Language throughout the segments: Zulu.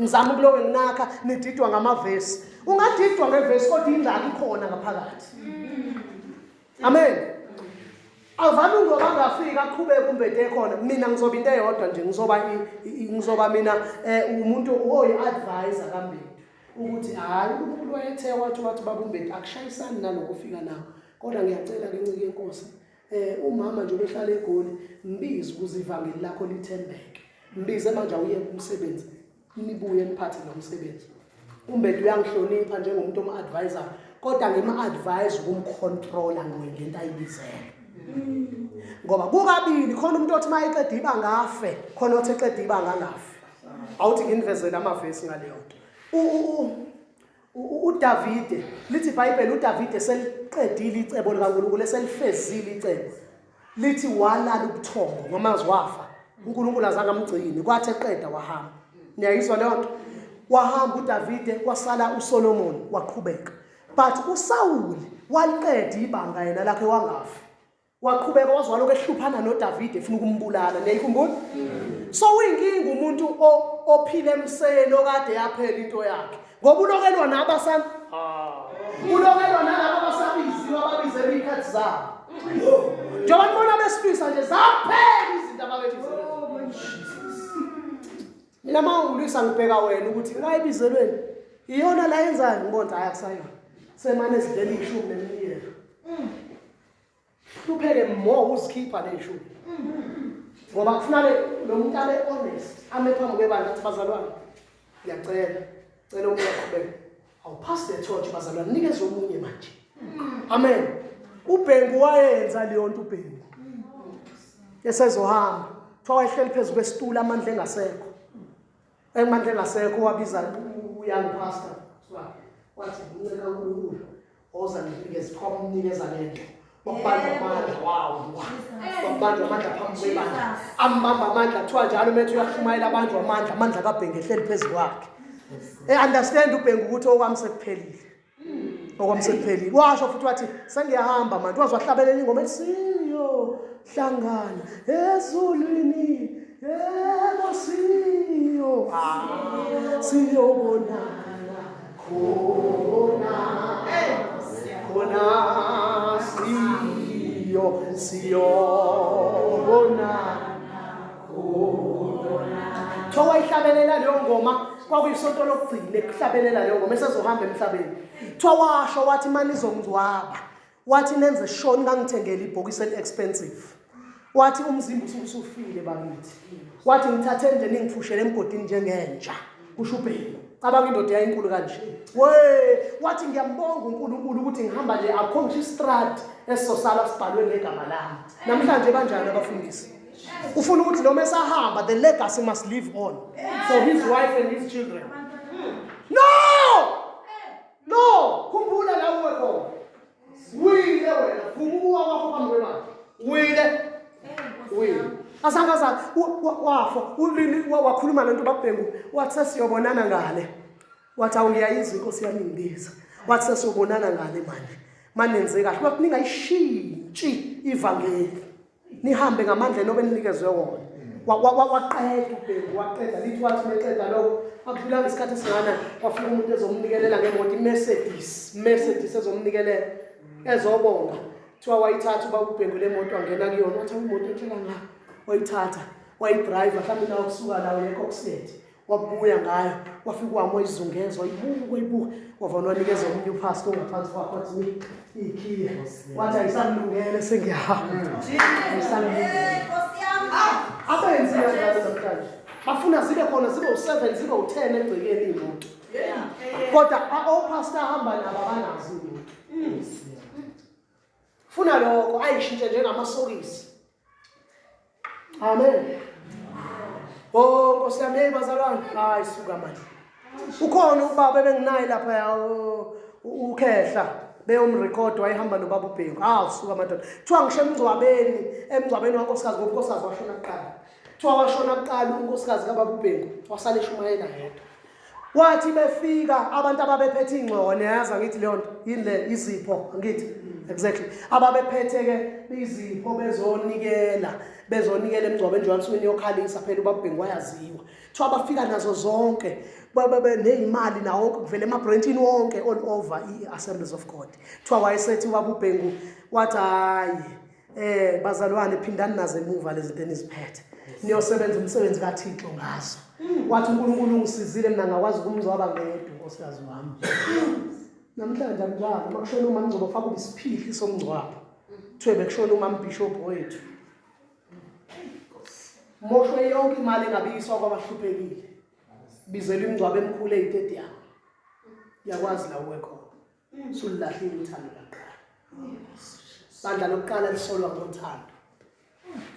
Ngizama ukuloke nginakha nididwa ngamavesi. Ungadidwa ngevesi kodwa ingxaki ikhona ngaphakathi. Amen. Avame ngoba angafika aqhubeke umbede ekhona. Mina ngizoba into eyodwa nje ngizoba ngizoba mina eh, umuntu oyi-advisor kaMbedi ukuthi hhayi uNkulunkulu wayethe wathi wathi baba uMbedi akushayisani nalokho ofika nawo kodwa ngiyacela ke ncike yenkosi eh umama nje obehlala eGoli mbize ukuze ivangeli lakho lithembeke mbize manje awuyeke umsebenzi nibuye niphathe lo msebenzi uMbedi uyangihlonipha njengomuntu om-advisor kodwa ngima-advise ukumcontrola ngento ayibizele ngoba kukabili khona umuntu othi uma eqeda ibanga afe khona othi eqeda ibanga angafi awuthi nginivezele amavesi ngaleyo nto uDavide lithi iBhayibheli uDavide seliqedile icebo likaNkulunkulu eselifezile icebo lithi walala ubuthongo ngamazwi wafa uNkulunkulu azange amgcine kwathi eqeda wahamba niyayizwa leyo nto wahamba uDavide kwasala uSolomon waqhubeka but uSawuli waliqeda ibanga yena lakhe wangafi waqhubeka waze walokhu ehluphana noDavide efuna ukumbulala niyayikhumbula so uyinkinga umuntu ophila emseni okade yaphela into yakhe ngoba ulokelwa nabasana ulokelwa nalabo abasabiziwe ababizelwe iy'khathi zabo njengoba nibona besilwisa nje zaphela izinto ababebizelwe mina uma ungilwisa ngibheka wena ukuthi wayebizelweni iyona la yenzayo ngibona ukuthi hhayi akusayona semane ezidlela iy'shumi neminikelo hlupheke more uzikhipha leyishumi ngoba kufunale lo muntu abe honest ame phambi kwebandla athi bazalwane ngiyacela cela omunye aqhubeke awu pass the torch bazalwane nikeze omunye manje amen ubhengu wayenza leyo nto ubhengu esezohamba kuthiwa wayehleli phezu kwesitulo amandla engasekho Emandla engasekho wabiza uyoung pastor wathi nceka uNkulunkulu oza nginikeza kwamnikeza lento wakubanjwa amandla wawu wakubanjwa amandla phambi kwebandla ambamba amandla kuthiwa njalo methu uyashumayela abantu amandla amandla kabhengu ehleli phezu kwakhe e-understand ubhengu ukuthi okwami sekuphelile okwami sekuphelile washo futhi wathi sengiyahamba manje waze wahlabelela ingoma ethi siyo hlangana ezulwini yebo siyo ah, siyobonana khona khona siyo siyobonana khona kuthiwa wayihlabelela leyo ngoma kwakuyisonto lokugcina ekuhlabelela leyo ngoma esezohamba emhlabeni kuthiwa washo wathi mani izongcwaba wathi nenze sure ningangithengeli ibhokisi eli-expensive wathi umzimba usufile bakithi wathi ngithathe nje ningiphushele emgodini njengenja kusho ubhengu cabanga indoda yayinkulu kanje we wathi ngiyambonga uNkulunkulu ukuthi ngihamba nje akukho ngisho istrad esizosala sibhalwe ngegama lami namhlanje banjani abafundisi ufuna ukuthi noma esahamba the legacy must live on for his wife and his children no no khumbula la uwe khona wile wena vuma ukuwa kwakho phambi kwebandla wile wile azange azazi wafa wakhuluma lento babhengu wathi sesiyobonana ngale wathi awu ngiyayizwa inkosi yami ingibiza wathi sesiyobonana ngale manje manenze kahle wathi ningayishintshi ivangeli nihambe ngamandla enobe ninikezwe wona waqeda ubhengu waqeda lithi wathi meqeda lokho akudlulanga isikhathi esingakanani kwafika umuntu ezomnikelela ngemoto imercedes mercedes ezomnikelela ezobonga kuthiwa wayithatha uba ubhengu le moto angena kuyona wathi imoto enhle kangaka wayithatha wayidrayiva mhlawumbe nawo kusuka lawo yekokset wabuya ngayo wafika wami wayizungeza wayibuka wayibuka wavane wanikeza omunye uphasi ongaphansi kwakho wathi ikhiye wathi ayisamlungele sengiyahamba ayisamlungele abenzi kanjalo namhlanje bafuna zibe khona zibe u-seven zibe u-ten egcekeni iy'moto kodwa opastor ahamba nabo abanazo iy'moto funa lokho ayishintshe njengamasokisi Amen. Oh Nkosi yami hey bazalwane, hayi suka manje. Ukhona ubaba ebenginaye lapha ya ukhehla beyomrecord wayehamba nobaba uBhengu. Ah suka madoda. Kuthiwa ngisho emngcwabeni, emngcwabeni wankosikazi ngoba unkosikazi washona kuqala. Kuthiwa washona kuqala unkosikazi kababa uBhengu, wasala eshumayela yedwa. Wathi befika abantu ababephethe ingxowa niyayazi angithi leyo nto yini le izipho angithi exactly ababephethe ke izipho bezonikela bezonikela emngcwabeni njengoba nisuke niyokhalisa phela ubabhengu wayaziwa kuthiwa bafika nazo zonke Neyimali nawo kuvela emabrentshini wonke all over i-Assemblies of God. Kuthiwa wayesethi wabuBhengu wathi hayi bazalwane phindani nazo emuva lezi zinto eniziphethe. Niyosebenza umsebenzi kaThixo ngazo. Wathi uNkulunkulu ungisizile mina ngakwazi ukumngcwaba ngedwa unkosikazi wami. Namhlanje akunjalo, uma kushona umama Ngcobo faka isiphihli somngcwabo. Kuthiwe bekushona umama Bishop wethu. Moshwe yonke imali engabiyiswa kwabahluphekile. Bizelwa imingcwabo emikhulu eyitediyamu. Uyakwazi la uwe khona. Suluhlahlile uthando laqala. Bandla lokuqala lisolwa ngothando.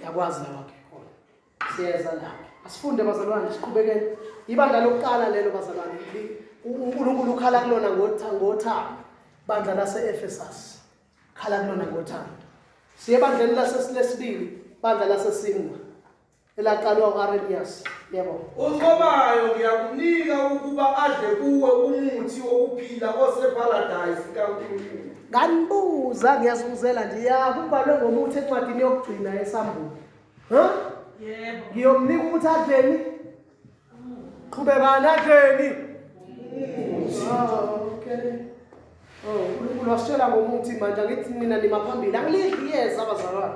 Uyakwazi la wakhe khona. Siyeza lapho. Asifunde bazalwane siqhubekeni. Ibandla lokuqala lelo bazalwane. uNkulunkulu ukhala kulona ngothando. Bandla lase-Ephesus. Khala kulona ngothando. Siye ebandleni lasesilesibili, bandla laseSimna. Elaqalwa uArrhenius. Yebo. Onqobayo ngiyakunika ukuba adle kuwe umuthi wokuphila oseparadise kaNkulunkulu. Nganibuza ngiyazibuzela nje ya kubhalwe ngomuthi encwadini yokugcina yesambulo. Huh? Yebo. Ngiyomnika ukuthi adleni? Qhubekani adleni? Ah, okay. Oh, uNkulunkulu wasitshela ngomuthi manje angithi mina nima phambili. Angilidli iyeza abazalwane.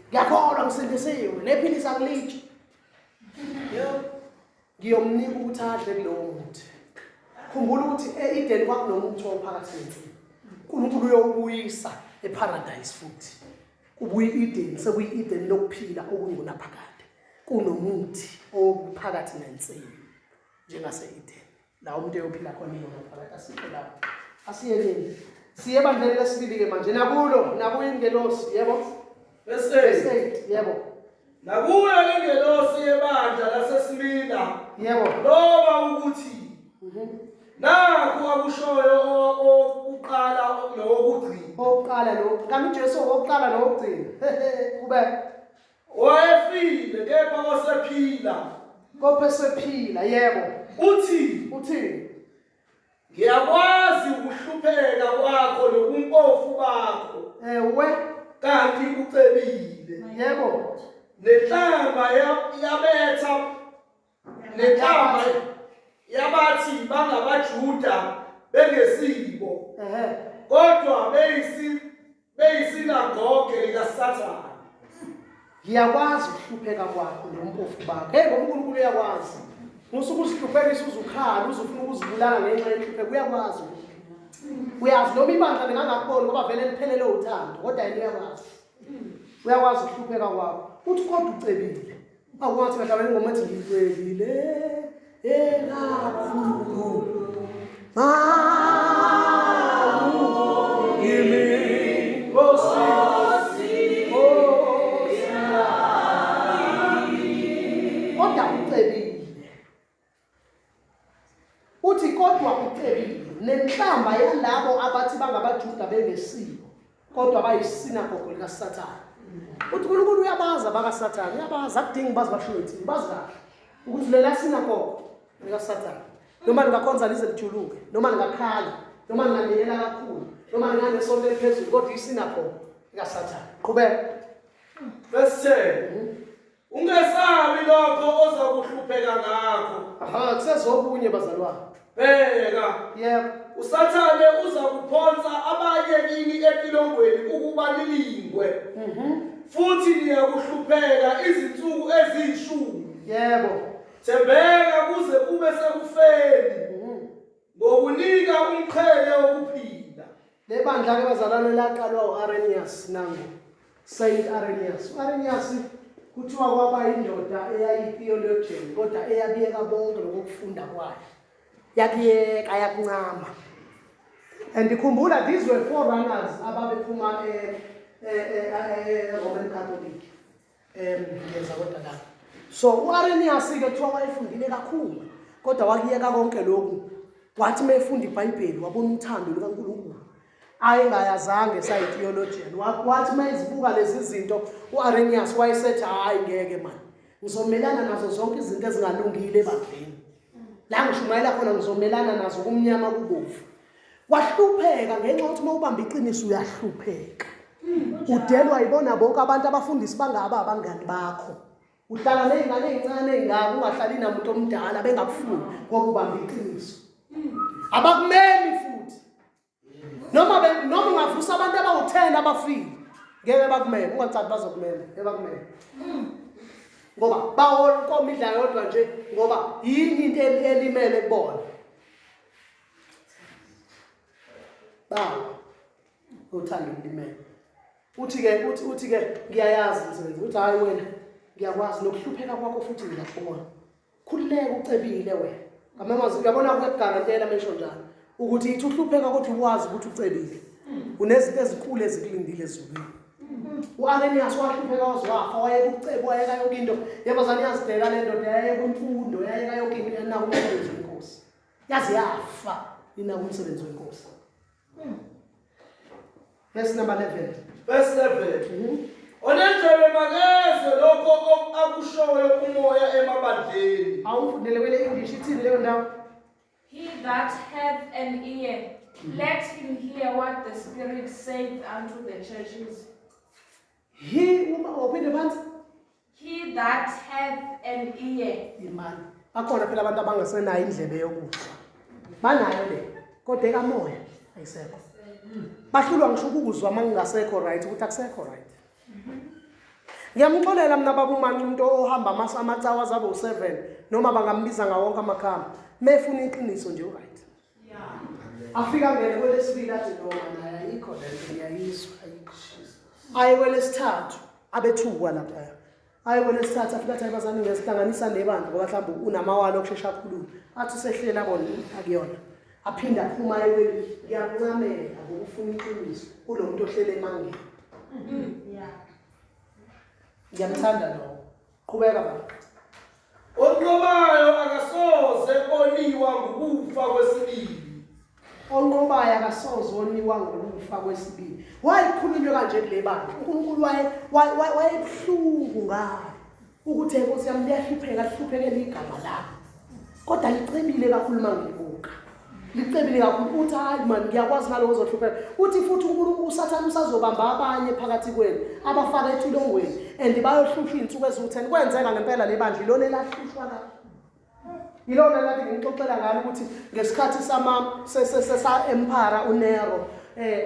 Ngiyakholwa ngisindisiwe. Nephilisi angilitshe. Ngiyomnika ukuthi adle kulowo muthi. Khumbula ukuthi e-Eden kwakunomuthi owawuphakathi nensimu. uNkulunkulu uyowubuyisa eParadise futhi. Kubuye i-Eden, sekuyi-Eden lokuphila okungunaphakade. Kunomuthi ophakathi nensimu njengase-Eden. La umuntu eyophila khona ingunaphakade. Asikho lapho. Asiyekeni. Siye ebandleni lesibili-ke manje. Nakulo, nakuyo ingelosi, yebo. Verse Verse 8. 8, yebo. Nakuyo ingelosi yebandla laseSmina Yebo. loba ukuthi nakhu akushoyo owokuqala nowokugcina Owokuqala lo, kanti uJesu owokuqala nowokugcina. Kube owayefile kepha osephila kophe sephila, yebo. uthi Uthini? ngiyakwazi ukuhlupheka kwakho nobumpofu bakho Ewe, kanti ucebile yebo. nenhlamba yabetha nenhlamba yabathi bangabaJuda bengesibo Ehhe. kodwa beyisinagoge likaSathane. Ngiyakwazi ukuhlupheka kwakho nompofu bakho. Hey, ngoba uNkulunkulu uyakwazi. Musuke uzihluphekisa uzukhala, uzufuna ukuzibulala ngenxa yenhlupheko, uyakwazi. Uyazi noma ibandla lingangakuboni ngoba vele liphelele uthando, kodwa yena uyakwazi. Uyakwazi ukuhlupheka kwakho. Uthi kodwa ucebile. Awuwathi bahlabela ingoma ethi ngicebile ekakhulu. Mawu ngimi Nkosi. Nkosi yami. Kodwa ucebile. Uthi kodwa ucebile nenhlamba yalabo abathi bangabaJuda bengesibo kodwa bayisinagogo likaSathane. Uthi uNkulunkulu uyabazi abakaSathane, uyabazi, akudingi bazi basho ukuthi bazi kahle ukuthi lela sinagogo likaSathane. Noma ningakhonza lize lijuluke, noma ningakhala, noma ninganikela kakhulu, noma ninganesonto eliphezulu, kodwa isinagogo likaSathane. Qhubeka. Verse 10. Ungesabi lokho ozakuhlupheka ngakho. Aha, kusezokunye bazalwane. Bheka, Yebo. uSathane uzakuphonsa abanye kini etilongweni ukuba nilingwe. Futhi niyakuhlupheka izinsuku eziyishumi. Yebo. Thembeka kuze kube sekufeni. Ngokunika umqhele wokuphila. Le bandla ke bazalwane laqalwa uArrhenius nangu. Saint Arrhenius. UArrhenius kuthiwa kwaba indoda eyayi-theologian kodwa eyabiyeka bonke lokufunda kwayo. Yakuyeka yakuncama. And khumbula these were forerunners ababephuma e-Roman Catholic. Ngiyeza kodwa la. So uArrhenius ke kuthiwa wayefundile kakhulu kodwa wakuyeka konke lokhu. Wathi mayefunda iBhayibheli wabona uthando lukaNkulunkulu. Ayengayazange sayi-theologian. Wathi mayezibuka lezi zinto uArrhenius wayesethi hayi ngeke man. Ngizomelana nazo zonke izinto ezingalungile ebandleni. La ngishumayela khona ngizomelana nazo kumnyama kubovu. Wahlupheka ngenxa yokuthi uma ubamba iqiniso uyahlupheka. Udelwa yibona bonke abantu abafundisi bangaba abangani bakho. Uhlala nezingane ezincane ezingaka ungahlali namuntu omdala bengakufuni ngoba ubamba iqiniso. Abakumemi futhi. Noma noma ungavusa abantu abawu-10 abafile ngeke bakumeme, ungacathi bazokumema, ngeke bakumeme. Ngoba bahola inkomo idla yodwa nje ngoba yini into elimele kubona. Bawo uthanda ukulimela. Uthi ke uthi uthi ke ngiyayazi umsebenzi uthi hayi wena ngiyakwazi nokuhlupheka kwakho futhi ngiyakubona. Khululeka ucebile wena. Ngamamazi uyabona kuyakugarantela mesho njalo ukuthi ithi uhlupheka kodwa ukwazi ukuthi ucebile. Unezinto ezinkulu ezikulindile ezulwini. U-Arrhenius wahlupheka waze wafa wayeka ucebo wayeka yonke into. Yebo zani yazibheka le ndoda yayeka imfundo yayeka yonke into yanaka umsebenzi wenkosi. Yaze yafa inaka umsebenzi wenkosi. Verse number 11. Verse 11. Onendlebe makezwe lokho akushoyo umoya emabandleni. Awufundele kwele English ithini leyo ndawo? He that hath an ear, let him hear what the Spirit saith unto the churches. He uma uphinde phansi. He that hath an ear. Imani. Bakhona phela abantu abangasenayo indlebe yokuzwa. Banayo le kodwa ekamoya ayisekho. Bahlulwa ngisho ukuzwa uma ngingasekho right ukuthi akusekho right. Ngiyamxolela mina baba umanci umuntu ohamba amacawa azabe u7 noma bangambiza ngawonke amagama. Mefuna iqiniso nje uright. Afika ngene kwelesibili athi noma naye ayikho le nto ngiyayizwa ayikho. Aye kwelesithathu abethukwa laphaya. Aye kwelesithathu afika athi ayibazani ngiyasihlanganisa nebandla ngoba mhlawumbe unamawala okushesha akhulume. Athi usehleli abone akuyona. Aphinde aphuma aye kweli ngiyakuncamela ngokufuna iqiniso kulo muntu ohlele emangeni. Ngiyamthanda lowo. Qhubeka baba. Onqobayo akasoze oniwa ngukufa kwesibili. Onqobayo akasoze oniwa ngokufa kwesibili. Wayikhulunywe kanje kule bandla. uNkulunkulu waye wayebuhlungu ngayo ukuthi inkosi yami liyahlupheka lihluphekela igama lami. Kodwa licebile kakhulu uma ngilibuka. Licebile kakhulu uthi hayi man ngiyakwazi nalowo ozohlupheka. Uthi futhi uNkulunkulu uSathane usazobamba abanye phakathi kwenu abafaka ethilongweni and bayohlushwa iy'nsuku eziwu-10 kwenzeka ngempela le bandla ilona elahlushwa ka Yilona lati ngixoxela ngalo ukuthi ngesikhathi sama sa-empire uNero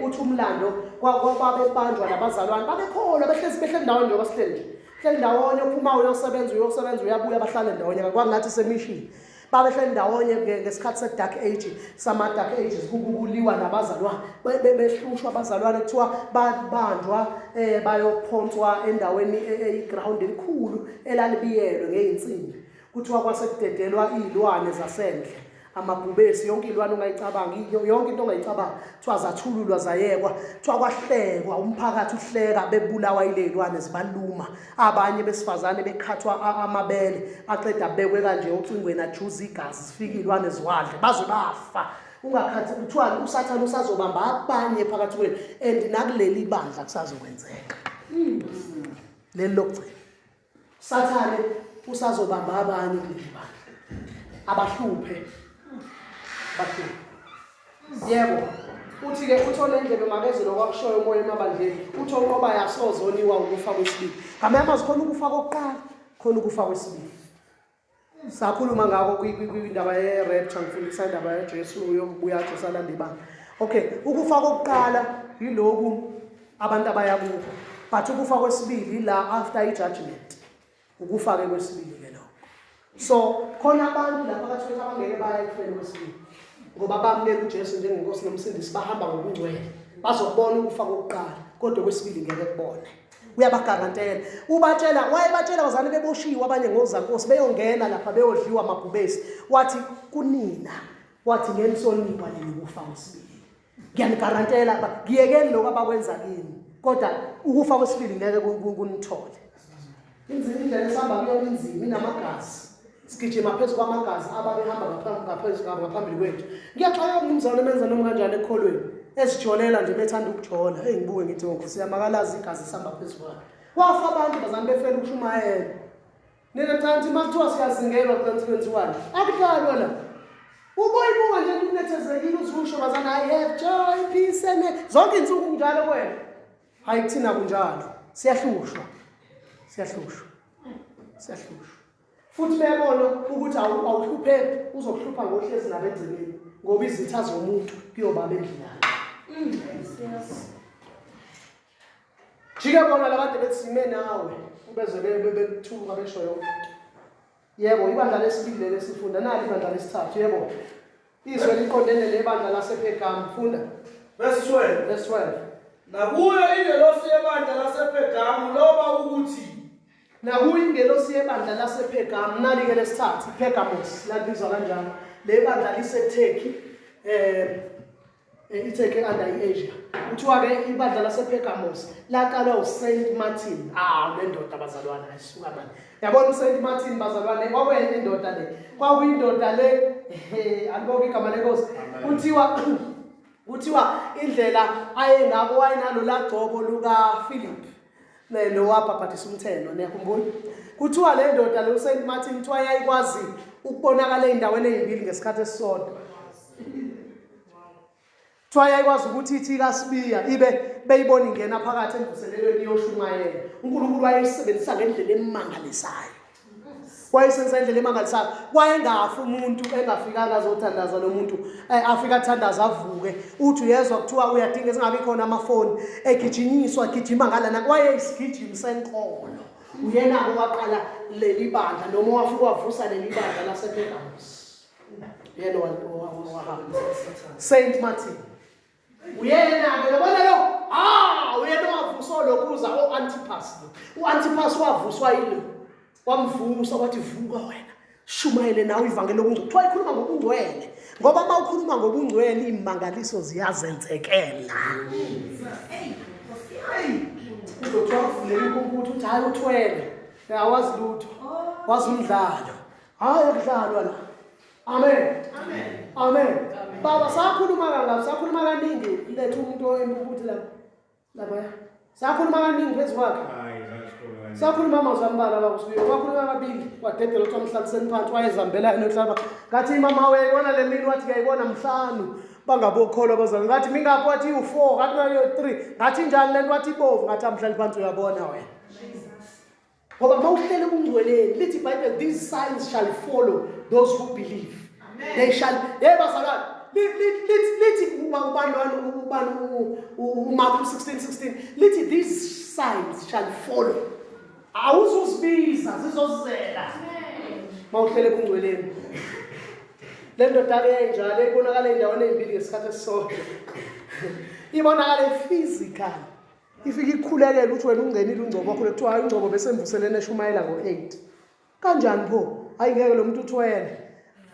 uthi umlando kwabebanjwa nabazalwane babekholwa behlezi behleli ndawonye njengoba sihleli nje hleli ndawonye uphuma uyosebenza uyosebenza uyabuya bahlale ndawonye kwangathi semishini babehleli ndawonye ngesikhathi se-dark age sama-dark ages kuliwa nabazalwane behlushwa abazalwane kuthiwa babanjwa um bayophonswa endaweni eyiground elikhulu elalibiyelwe ngey'nsimbi Kuthiwa kwase kudedelwa iy'lwane zasendle amabhubesi yonke iy'lwane ongayicabanga yonke into ongayicabanga kuthiwa zathululwa zayekwa kuthiwa kwahlekwa umphakathi uhleka bebulawa ile y'lwane zibaluma abanye besifazane bekhathwa amabele baqeda bekwe kanje ocingweni ajuza igazi zifike iy'lwane ziwadle baze bafa ungakhathi kuthiwa usathane usazobamba abanye phakathi kwenu and nakuleli bandla kusazokwenzeka leli lokugcina Sathane usazobamba abanye kuleli bandla. Abahluphe. Bahluphe. Yebo. Uthi ke uthole indlebe makezwe lokwakushoyo umoya emabandleni. Uthi onqoba yasozoniwa ukufa kwesibili. Ngamanye amazwi khona ukufa kokuqala, khona ukufa kwesibili. Sakhuluma ngako kwindaba ye-rapture ngifundisa indaba yaJesu uyobuya Jesu alanda ibandla. Okay, ukufa kokuqala yiloku abantu abaya kukho. But ukufa kwesibili ila after i-judgment. Ukufa ke kwesibili ke lokho. So khona abantu lapha phakathi kwethu abangeke baya ekufeni kwesibili. Ngoba bamukela uJesu njengenkosi nomsindisi bahamba ngokungcwele. Bazokubona ukufa kokuqala kodwa kwesibili ngeke kubone. Uyabagarantela. Ubatshela, wayebatshela bazane beboshiwe abanye ngozankosi beyongena lapha beyodliwa amabhubesi. Wathi kunina, wathi ngenisoniwa nini ukufa kwesibili. Ngiyanigarantela, ngiyekeni lokho abakwenza kini. Kodwa ukufa kwesibili ngeke kunithole. Inzima indlela esihamba kuyona inzima inamagazi. Sigijima phezu kwamagazi ababehamba ngaphambili kwethu. Ngiyaxakeka umzalwane emenza noma kanjani ekukholweni. Ezijolela nje bethanda ukujola. Hey ngibuke ngithi Nkosi yami akalazi igazi sihamba phezu kwalo. Wafa abantu bazani befela ukushumayela. Nina canti uma kuthiwa siyazingelwa canti kwenziwani? Akudlalwa la. Uboyibuka nje unethezekile uzusho bazani I have joy, peace and zonke insuku kunjalo kuwena. Hayi kuthina kunjalo. Siyahlushwa. Siyahlushwa. Siyahlushwa. Futhi bebona ukuthi awuhlupheki uzokuhlupha ngohlezi nabo egcekeni ngoba izitha zomuntu kuyoba bendlu yakhe. Jike bona labade bethi sime nawe ubeze bekuthuka besho yonke into. Yebo, ibandla lesibili leli esifunda nali ibandla lesithathu yebo. Izwe liqondene nebandla lasePhergamu funda. Verse 12. Verse 12. Nakuyo ingelosi yebandla lasePhergamu loba ukuthi Nakuyo ingelosi yebandla lasePhergamu nali-ke lesithathu iPhergamos lalibizwa kanjalo. Le bandla liseTurkey eh iTurkey under i-Asia. Kuthiwa-ke ibandla lasePhergamos laqalwa uSaint Martin. Ah, le ndoda bazalwane ayisuka manje. Yabona uSaint Martin bazalwane kwakuyenye indoda le. Kwakuyindoda le alibonke igama lenkosi. Kuthiwa kuthiwa indlela ayengako wayenalo lagcobo luka Philip. Lo wabhabhadisa umthelo niyakhumbula? Kuthiwa le ndoda lo Saint Martin kuthiwa yayikwazi ukubonakala ey'ndaweni ey'mbili ngesikhathi esisodwa. Kuthiwa yayikwazi ukuthi ithi kaSibiya ibe beyibona ingena phakathi emvuselelweni iyoshumayela. uNkulunkulu wayeyisebenzisa ngendlela emangalisayo. Wayesenza indlela emangalisayo. Wayengafi umuntu engafikanga azothandaza lo muntu afike athandaze avuke. Uthi uyezwa kuthiwa uyadinga singabi khona amafoni egijinyiswa gijima ngalana wayeyisigijimi senkolo. Uyena-ke owaqala leli bandla noma owafika wavusa leli bandla lasePergamos. Yena owahamba. Saint Martin. Uyena-ke yabona lo ah uyena owavuswa lokhuza o-Antipas lo. U-Antipas wavuswa yilo. Wamvusa wathi vuka wena. Shumayele nawe ivangeli lobungcwele. Kuthiwa ikhuluma ngobungcwele. Ngoba uma ukhuluma ngobungcwele iimangaliso ziyazenzekela. Uzothiwa kuvuleka ikhompyutha uthi hayi uthwele. Awazi lutho. Wazi umdlalo. Hayi akudlalwa la. Amen. Amen. Amen. Baba sakhuluma kangaka, sakhuluma kaningi letha umuntu oyimpumputhe la. Lapha. Sakhuluma kaningi phezu kwakhe. Hayi, sakhuluma kaningi. Sakhuluma amazwi ambalwa baba uSibiya. Wakhuluma kabili, wadedela ukuthi wamhlaliseni phansi, wayezihambela yena uhlala. Ngathi mama uyayibona le mini wathi ngiyayibona mhlanu. Bangabokholwa abazali. Ngathi mingaphi wathi u4, ngathi nayo 3. Ngathi njani lento wathi ibovu, ngathi amhlali phansi uyabona wena. Ngoba uma uhlele ebungcweleni lithi iBhayibheli these signs shall follow those who believe. Amen. They shall hey bazalwane lithi ubani ubani uMark 16:16 lithi these signs shall follow. Awuzuzibiza zizozela. Mawuhlele ebungcweleni. Le ndoda ke yayinjalo ibonakala endaweni ezimbili ngesikhathi esisodwa. Ibonakala physical. Ifike ikhulekele uthi wena ungenile ungcobo wakho kuthiwa hayi ungcobo bese emvuseleni eshumayela ngo-8. Kanjani pho? Hayi ngeke lo muntu uthwele.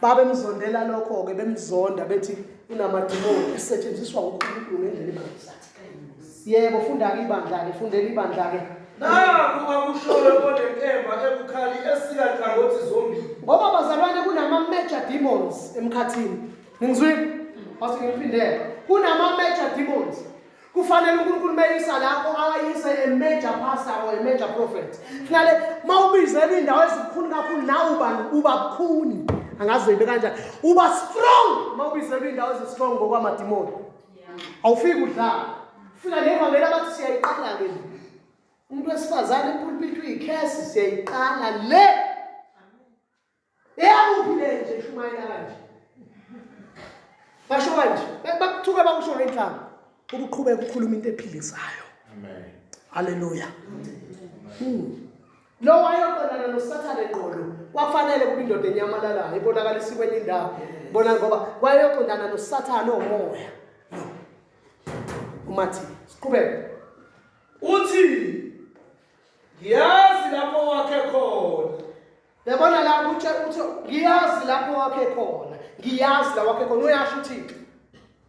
Babemzondela lokho-ke bemzonda bethi unamadimoni esetshenziswa uNkulunkulu ngendlela emangalisayo. Yebo, funda-ke ibandla-ke, fundela ibandla-ke. Nakhu akushoyo onenkemba ebukhali esika nhlangothi zombili. Ngoba bazalwane kunama-major demons emkhathini. Ningizwile? Awuthi ngiphindele. Kunama-major demons. Kufanele uNkulunkulu meyisa lapho awayise a major pastor or a major prophet. Finale mawubizelwa indawo ezibukhuni kakhulu nawe uba uba bukhuni. Angazi uyibe kanjani. Uba strong mawubizelwa indawo ezi strong ngokwamadimoni. Awufiki udlala. Fika nevangeli abathi siyayiqala ke. Umuntu wesifazane epulpit uyikhesi siyayiqala le. Eyakuphi le nje ishumayela kanje? Basho kanje, bakuthuka bakusho ngenhlamba. Ukuqhubeka ukhuluma into ephilisayo. Amen. Haleluya. Lo wayoqondana noSathane ngqolo kwafanele kube indoda enyamalalayo ibonakala kwenye indawo. Bona ngoba wayeyoqondana noSathane omoya. Lo. Umathi, siqhubeke. Uthi ngiyazi lapho wakhe khona. Yabona la uthi uthi ngiyazi lapho wakhe khona. Ngiyazi la wakhe khona uyasho uThixo.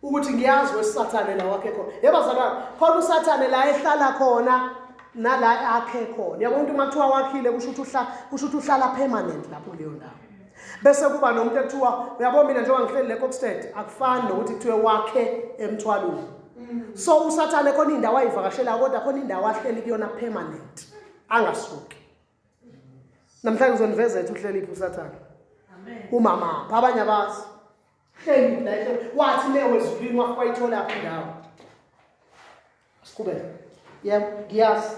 Ukuthi ngiyazi wesathane la wakhe khona. Yebo bazalwane, khona usathane la ehlala khona nala akhe khona. Yabo umuntu uma kuthiwa wakhile kusho ukuthi uhlala kusho ukuthi uhlala permanent lapho kuleyo ndawo. Bese kuba nomuntu ekuthiwa uyabo mina njengoba ngihleli le Kokstad akufani nokuthi kuthiwe wakhe emthwalweni. So usathane khona indawo ayivakashela kodwa khona indawo ahleli kuyona permanent angasuki. Namhlanje ngizoniveza ethi uhleli phi uSathane. Amen. Umama, abanye abazi. Hleli la ehleli. Wathi lewe ezulwini wafika wayithola phi indawo. Asiqhubeke. Yebo, ngiyazi.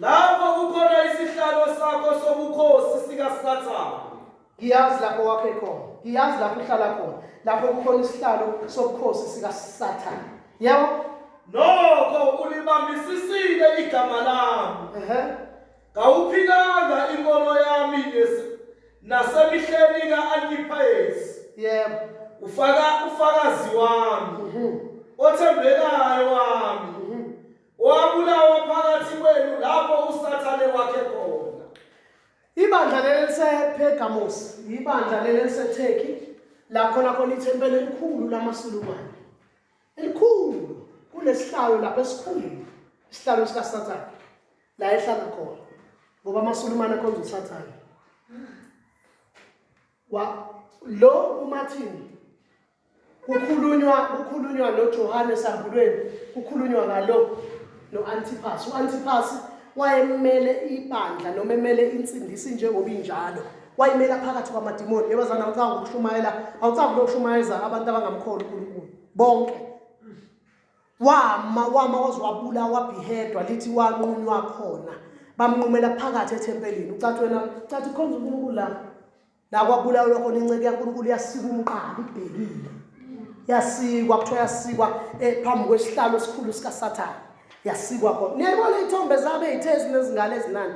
Lapho kukhona isihlalo sakho sobukhosi sikaSathane. Ngiyazi lapho wakhe khona. Ngiyazi lapho uhlala khona. Lapho kukhona isihlalo sobukhosi sikaSathane. Yebo? Nokho ulibambisisile igama lami. Ehhe. Kawuphikanga inkolo yami nasemihleni ka-Antipasi. Yebo. Ufaka ufakazi wami. Othembekayo wami. Wabulawa phakathi kwenu lapho uSathane wakhe khona. Ibandla leli lisePergamos, ibandla leli liseTurkey, la khona khona ithempeli elikhulu lamaSulumane. Elikhulu kunesihlalo lapha esikhulu, isihlalo sikaSathane la ehlala khona. Ngoba amaSulumane akhonza uSathane. Wa lo uMartin Kukhulunywa noJohane esambulweni, kukhulunywa ngalo no-Antipas. U-Antipas wayemele ibandla noma emele insindiso njengoba injalo. Wayimela phakathi kwamadimoni. Yebazana awucanga ukushumayela, awucanga ukushumayeza abantu abangamkholi uNkulunkulu bonke. Wama wama waze wabulawa wabhihedwa lithi wanqunywa khona. Bamnqumela phakathi ethempelini. Ucathi wena, ucathi ukhonza uNkulunkulu la. La kwabulawelwa khona inceku yaNkulunkulu yasikwa umqala ibhekile. Yasikwa kuthiwa yasikwa phambi kwesihlalo esikhulu sikaSathane. Yasikwa khona. Niyayibona iy'thombe zabo ey'the ezinezingane ezinani.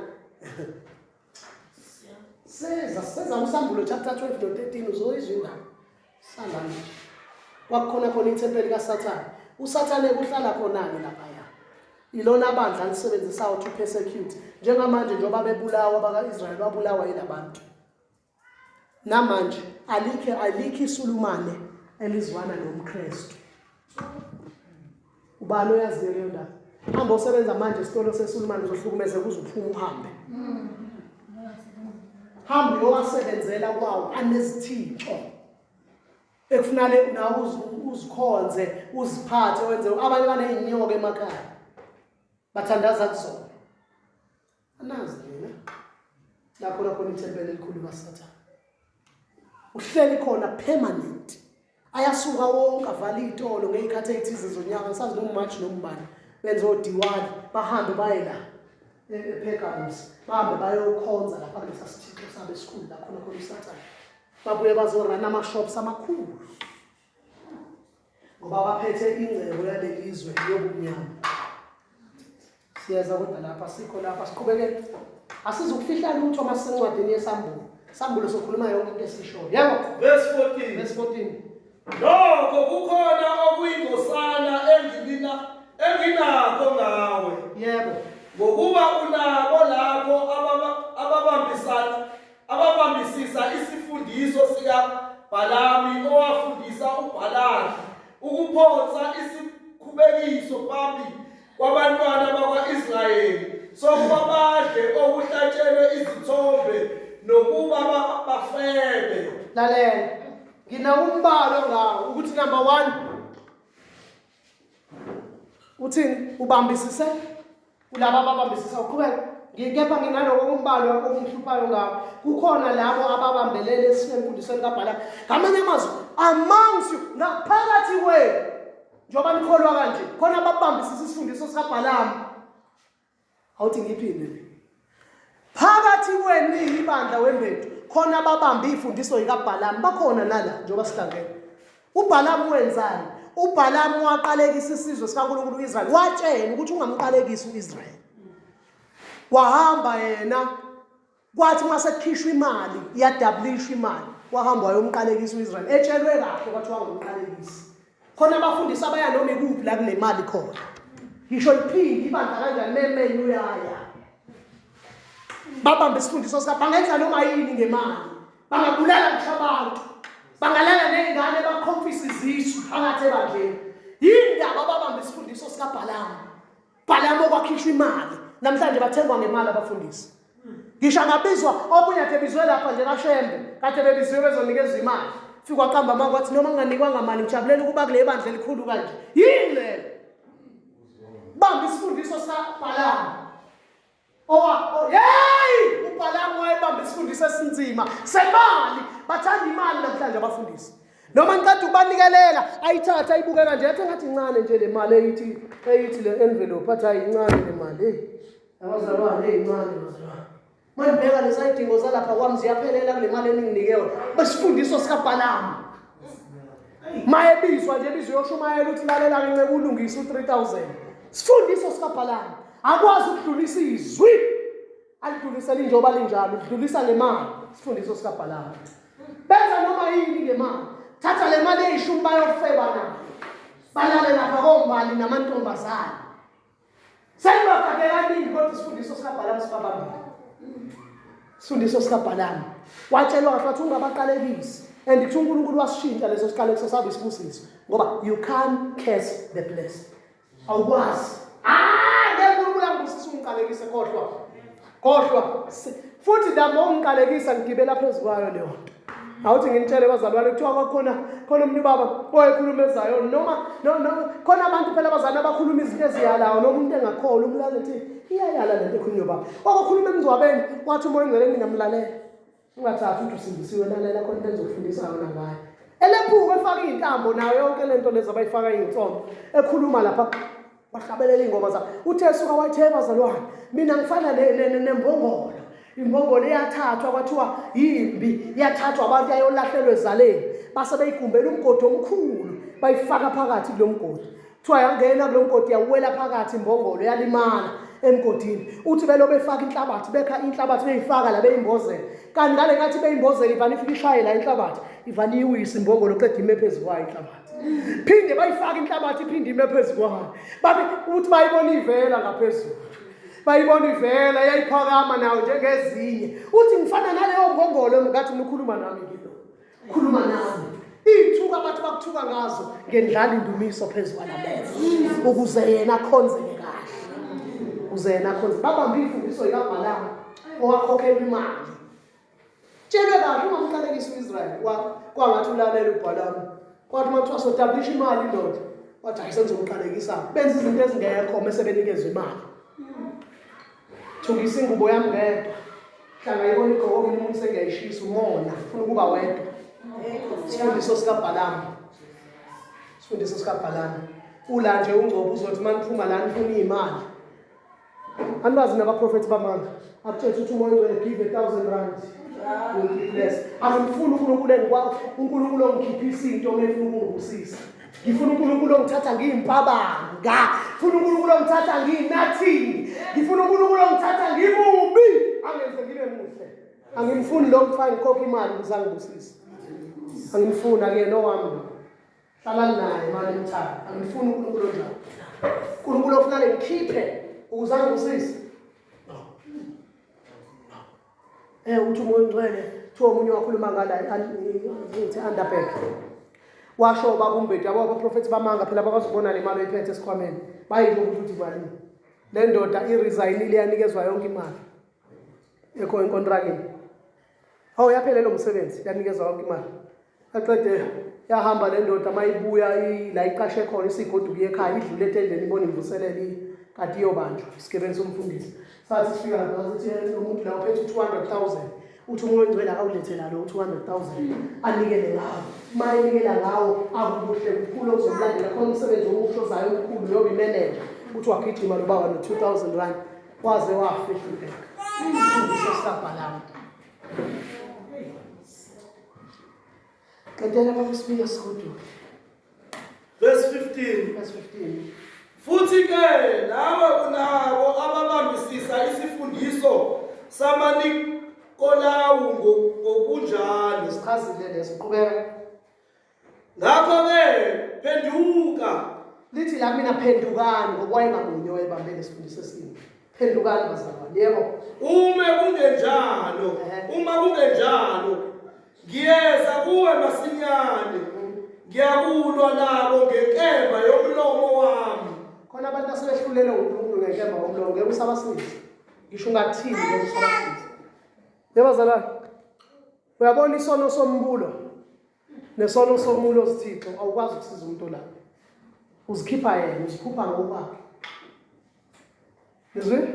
Seza seza kuSambulo chapter 12 no 13 uzoyizwa indaba. Sala nje. Kwakukhona khona ithempeli kaSathane. USathane kuhlala khona-ke laphaya. Ilona bandla alisebenzisayo to persecute. Njengamanje njengoba bebulawa baka-Israyeli babulawa yilabantu. Namanje alikho alikho isulumane elizwana nomKristu. Ubani oyaziyo leyo ndaba? Hamba osebenza manje esitolo sesulumane uzohlukumezeka uze uphume uhambe. Hamba uyowasebenzela kwawo anezithixo. Ekufunale nawe uzikhonze, uziphathe wenze abanye baney'nyoka emakhaya. Bathandaza kuzona. Anazi nina. La khona khona ithempeli elikhulu kaSathane. Uhleli khona permanent. Ayasuka wonke avala iy'tolo ngey'khathi ey'thize zonyaka ngisazi noma March noma ubani. Benze odiwali bahambe baye la ePergamos bahambe bayokhonza lapha kulesa sithixo sabo esikhulu la khona khona uSathane. Babuye bazorana ama-shops amakhulu ngoba baphethe ingcebo yaleli zwe yobumnyama. Siyeza kodwa lapha sikho lapha siqhubeke. Asizukufihla lutho uma sisencwadini yesambulo. Sambulo sokhuluma yonke into esishoyo. Yebo. Verse 14. Verse 14. Nokho kukhona okuyingcosana engilina enginakho ngawe. Yebo. Ngokuba unabo lapho ababambisana ababambisisa isifundiso sikaBhalami owafundisa uBhalaki ukuphonsa isikhubekiso phambi kwabantwana bakwa-Israyeli sokuba badle okuhlatshelwe izithombe nokuba bafebe. Lalela, nginawo umbalo ngawo ukuthi number 1 uthini ubambisise kulaba ababambisisa uqhubeka ngikepha nginaloko umbalwa okungihluphayo ngawo kukhona labo ababambelele emfundisweni kaBhalami ngamanye amazwi amongst you ngaphakathi kwenu njengoba nikholwa kanje khona ababambisisa isifundiso sikaBhalami awuthi ngiphinde le phakathi kwenu ibandla wembethu khona ababamba ifundiso yikaBhalami bakhona nala njengoba sihlangene uBhalami wenzani uBhalami waqalekisa isizwe sikaNkulunkulu uIsrael watshela ukuthi ungamqalekisi uIsrael wahamba yena Kwathi uma sekukhishwa imali, iyadabulishwa imali, wahamba wayomqalekisa u-Israyeli. Etshelwe kahle kwathiwa angamqalekisi. Khona abafundisi abaya noma ikuphi la kunemali khona. Ngisho liphinde ibandla kanjani memenye uyaya. Babambe isifundiso sika bangenza noma yini ngemali. Bangabulala ngisho abantu. Bangalala nezingane bakhomfisa izisu phakathi ebandleni. Yindaba babambe isifundiso sikaBhalamu. Bhalamu okwakhishwa imali namhlanje bathengwa ngemali abafundisi ngisho angabizwa omunye kade ebizwe lapha nje kaShembe kade bebiziwe bezonikezwa imali fika waqamba amanga wathi noma nginganikwanga mali ngijabulela ukuba kule bandla elikhulu kanje yini leyo bamba isifundiso sikaBhalamu Owa, hey, uBhalamu wayebamba isifundiso esinzima semali. Bathanda imali namhlanje abafundisi. Noma ngiqeda ukubanikelela, ayithathe ayibuke kanje, athi ngathi incane nje le mali eyithi eyithi le envelope, athi ayincane le mali. Hey. Abazalwane ezincane bazalwane. Manibheka lezayidingo zalapha kwami ziyaphelela kule mali eninginike yona. Besifundiso sikaBhalamu. Mayebizwa nje ebizwa uyoshumayela uthi lalela ke nceke ulungise u3000. Sifundiso sikaBhalamu. Akwazi ukudlulisa izwi. Alidlulisela injoba linjalo, udlulisa ngemali. Sifundiso sikaBhalamu. Benza noma yini ngemali. Thatha le mali eyishumi bayofeba nayo. Balale lapha kombali namantombazane. Sengibagade kaningi kodwa isifundiso sikaBhalamu sibabambile. Isifundiso sikaBhalamu. Watshelwa kahle wathi ungabaqalekisi. And kuthiwa uNkulunkulu wasishintsha leso siqalekiso saba isibusiso ngoba you can't curse the blessed. Awukwazi. Ah, ngeke uNkulunkulu angibusise ungiqalekise khohlwa. Khohlwa. Futhi the more ungiqalekisa ngigibela phezu kwayo leyo nto. Awuthi nginitshele bazalwane kuthiwa kwakhona khona omunye ubaba owayekhuluma ezayo noma no, no, khona abantu phela abazalwane abakhuluma izinto eziyalayo noma umuntu engakholwa umlalela ethi iyayala lento ekhulunywa ubaba. Wakukhuluma emngcwabeni wathi umoya ongcwele mina mlalela. Ungathathi uthi usindisiwe lalela khona into engizokufundisa yona ngayo. Elephuka efaka iy'ntambo nayo yonke le nto lezi abayifaka iy'nsonto ekhuluma lapha wahlabelela iy'ngoma zakhe uthe suka wayithe bazalwane mina ngifana nembongolo imbongolo iyathathwa kwathiwa yimbi iyathathwa abantu yayolahlelwa ezaleni base beyigumbela umgodi omkhulu bayifaka phakathi kulo mgodi kuthiwa yangena kulo mgodi yawela phakathi imbongolo yalimala emgodini uthi belo befaka inhlabathi bekha inhlabathi beyifaka la beyimbozela kanti ngale nkathi beyimbozela ivane ifike ishaye la inhlabathi ivane iwise imbongolo qeda ime phezu kwayo inhlabathi phinde bayifake inhlabathi iphinde ime phezu kwayo babe uthi bayibona ivela ngaphezulu bayibona ivela yayiphakama nayo njengezinye uthi ngifana naleyo mbongolo ngathi nikhuluma nami ke lo khuluma nami iy'thuka abathi bakuthuka ngazo ngendlala indumiso phezu kwalamehlo ukuze yena akhonzeke kahle ukuze yena akhonze babambe iy'fundiso yikabhalamu owakhokhelwa imali Tshelwe kahle ungamqalekisi u-Israyeli kwangathi ulalela uBhalamu. Kwathi uma kuthiwa sodablisha imali indoda, wathi hayi sengizomqalekisa. Benza izinto ezingekho mese benikezwa imali. Thungisa ingubo yami ngedwa. Hlanga ibona igqoko omunye umuntu sengiyayishisa umona, ufuna ukuba wedwa. Isifundiso sikaBhalamu. Isifundiso sikaBhalamu. Ula nje ungcobo uzothi uma niphuma la nifuna iy'mali. Anibazi nabaprofethi bamanga. Akutshela ukuthi umoya ongcwele give 1000 rand. Will be blessed. Angimfuni uNkulunkulu engikwa uNkulunkulu ongikhiphisa into uma efuna ukungibusisa. Ngifuna uNkulunkulu ongithatha ngiyimpabanga. Ngifuna uNkulunkulu ongithatha ngiyinothing. Ngifuna uNkulunkulu ongithatha ngimubi. Angenze ngibe muhle. Angimfuni lo mfana ngikhokha imali ukuze angibusise. Angimfuni akuyena owami. Hlalani naye manje nimthanda. Angifuni uNkulunkulu onjalo. uNkulunkulu ofuna ngikhiphe ukuze angibusise. No. No. Uthi umoya ongcwele kuthiwa omunye wakhuluma ngala ngithi underback. Washo baba uMbedi yabo abaprofethi bamanga phela bakwazi ukubona le mali oyiphethe esikhwameni. Bayisho ukuthi uthi malini. Le ndoda iresignile yanikezwa yonke imali. Ekho enkontrakini. Hawu yaphelelwa umsebenzi yanikezwa yonke imali. Aqede yahamba le ndoda mayibuya la iqashe khona isigoduka ekhaya idlule etendeni ibona imvuselelo kanti iyobanjwa isigebengu somfundisi. Sathi sifika lapha sathi lo muntu la uphethe u-200,000 uthi umoya ongcwele akawulethela lo 200,000 anikele ngawo. Uma enikela ngawo akukuhle kukhulu okuzomlandela khona umsebenzi omusha ozayo omkhulu yobe imeneja uthi wagijima lo baba no-2000 rand waze wafa ehlupheka. Isifundiso sikaBhalamu. Qedela bakusibika sigoduke. Verse 15. Verse 15. Futhi ke nawe unabo ababambisisa isifundiso samaNikolawu ngokunjalo. Sichazile leso qhubeka. Ngakho-ke phenduka. Lithi la mina phendukani ngoba wayengamunye owayebambe lesifundiso esinye. Phendukani bazalwane. Yebo. Uma kungenjalo, uma kungenjalo, ngiyeza kuwe masinyane. Ngiyakulwa nabo ngenkemba yomlomo wami. Khona abantu asebehlulelwe uNkulunkulu ngenkemba yomlomo ngeke usabasiza. Ngisho ungathini ngeke usabasiza. Yebo bazalwane. Uyabona isono sombulo nesono somulo ozithixo awukwazi ukusiza umuntu olapho. Uzikhipha yena, uzikhupha ngokwakhe. Nizwe?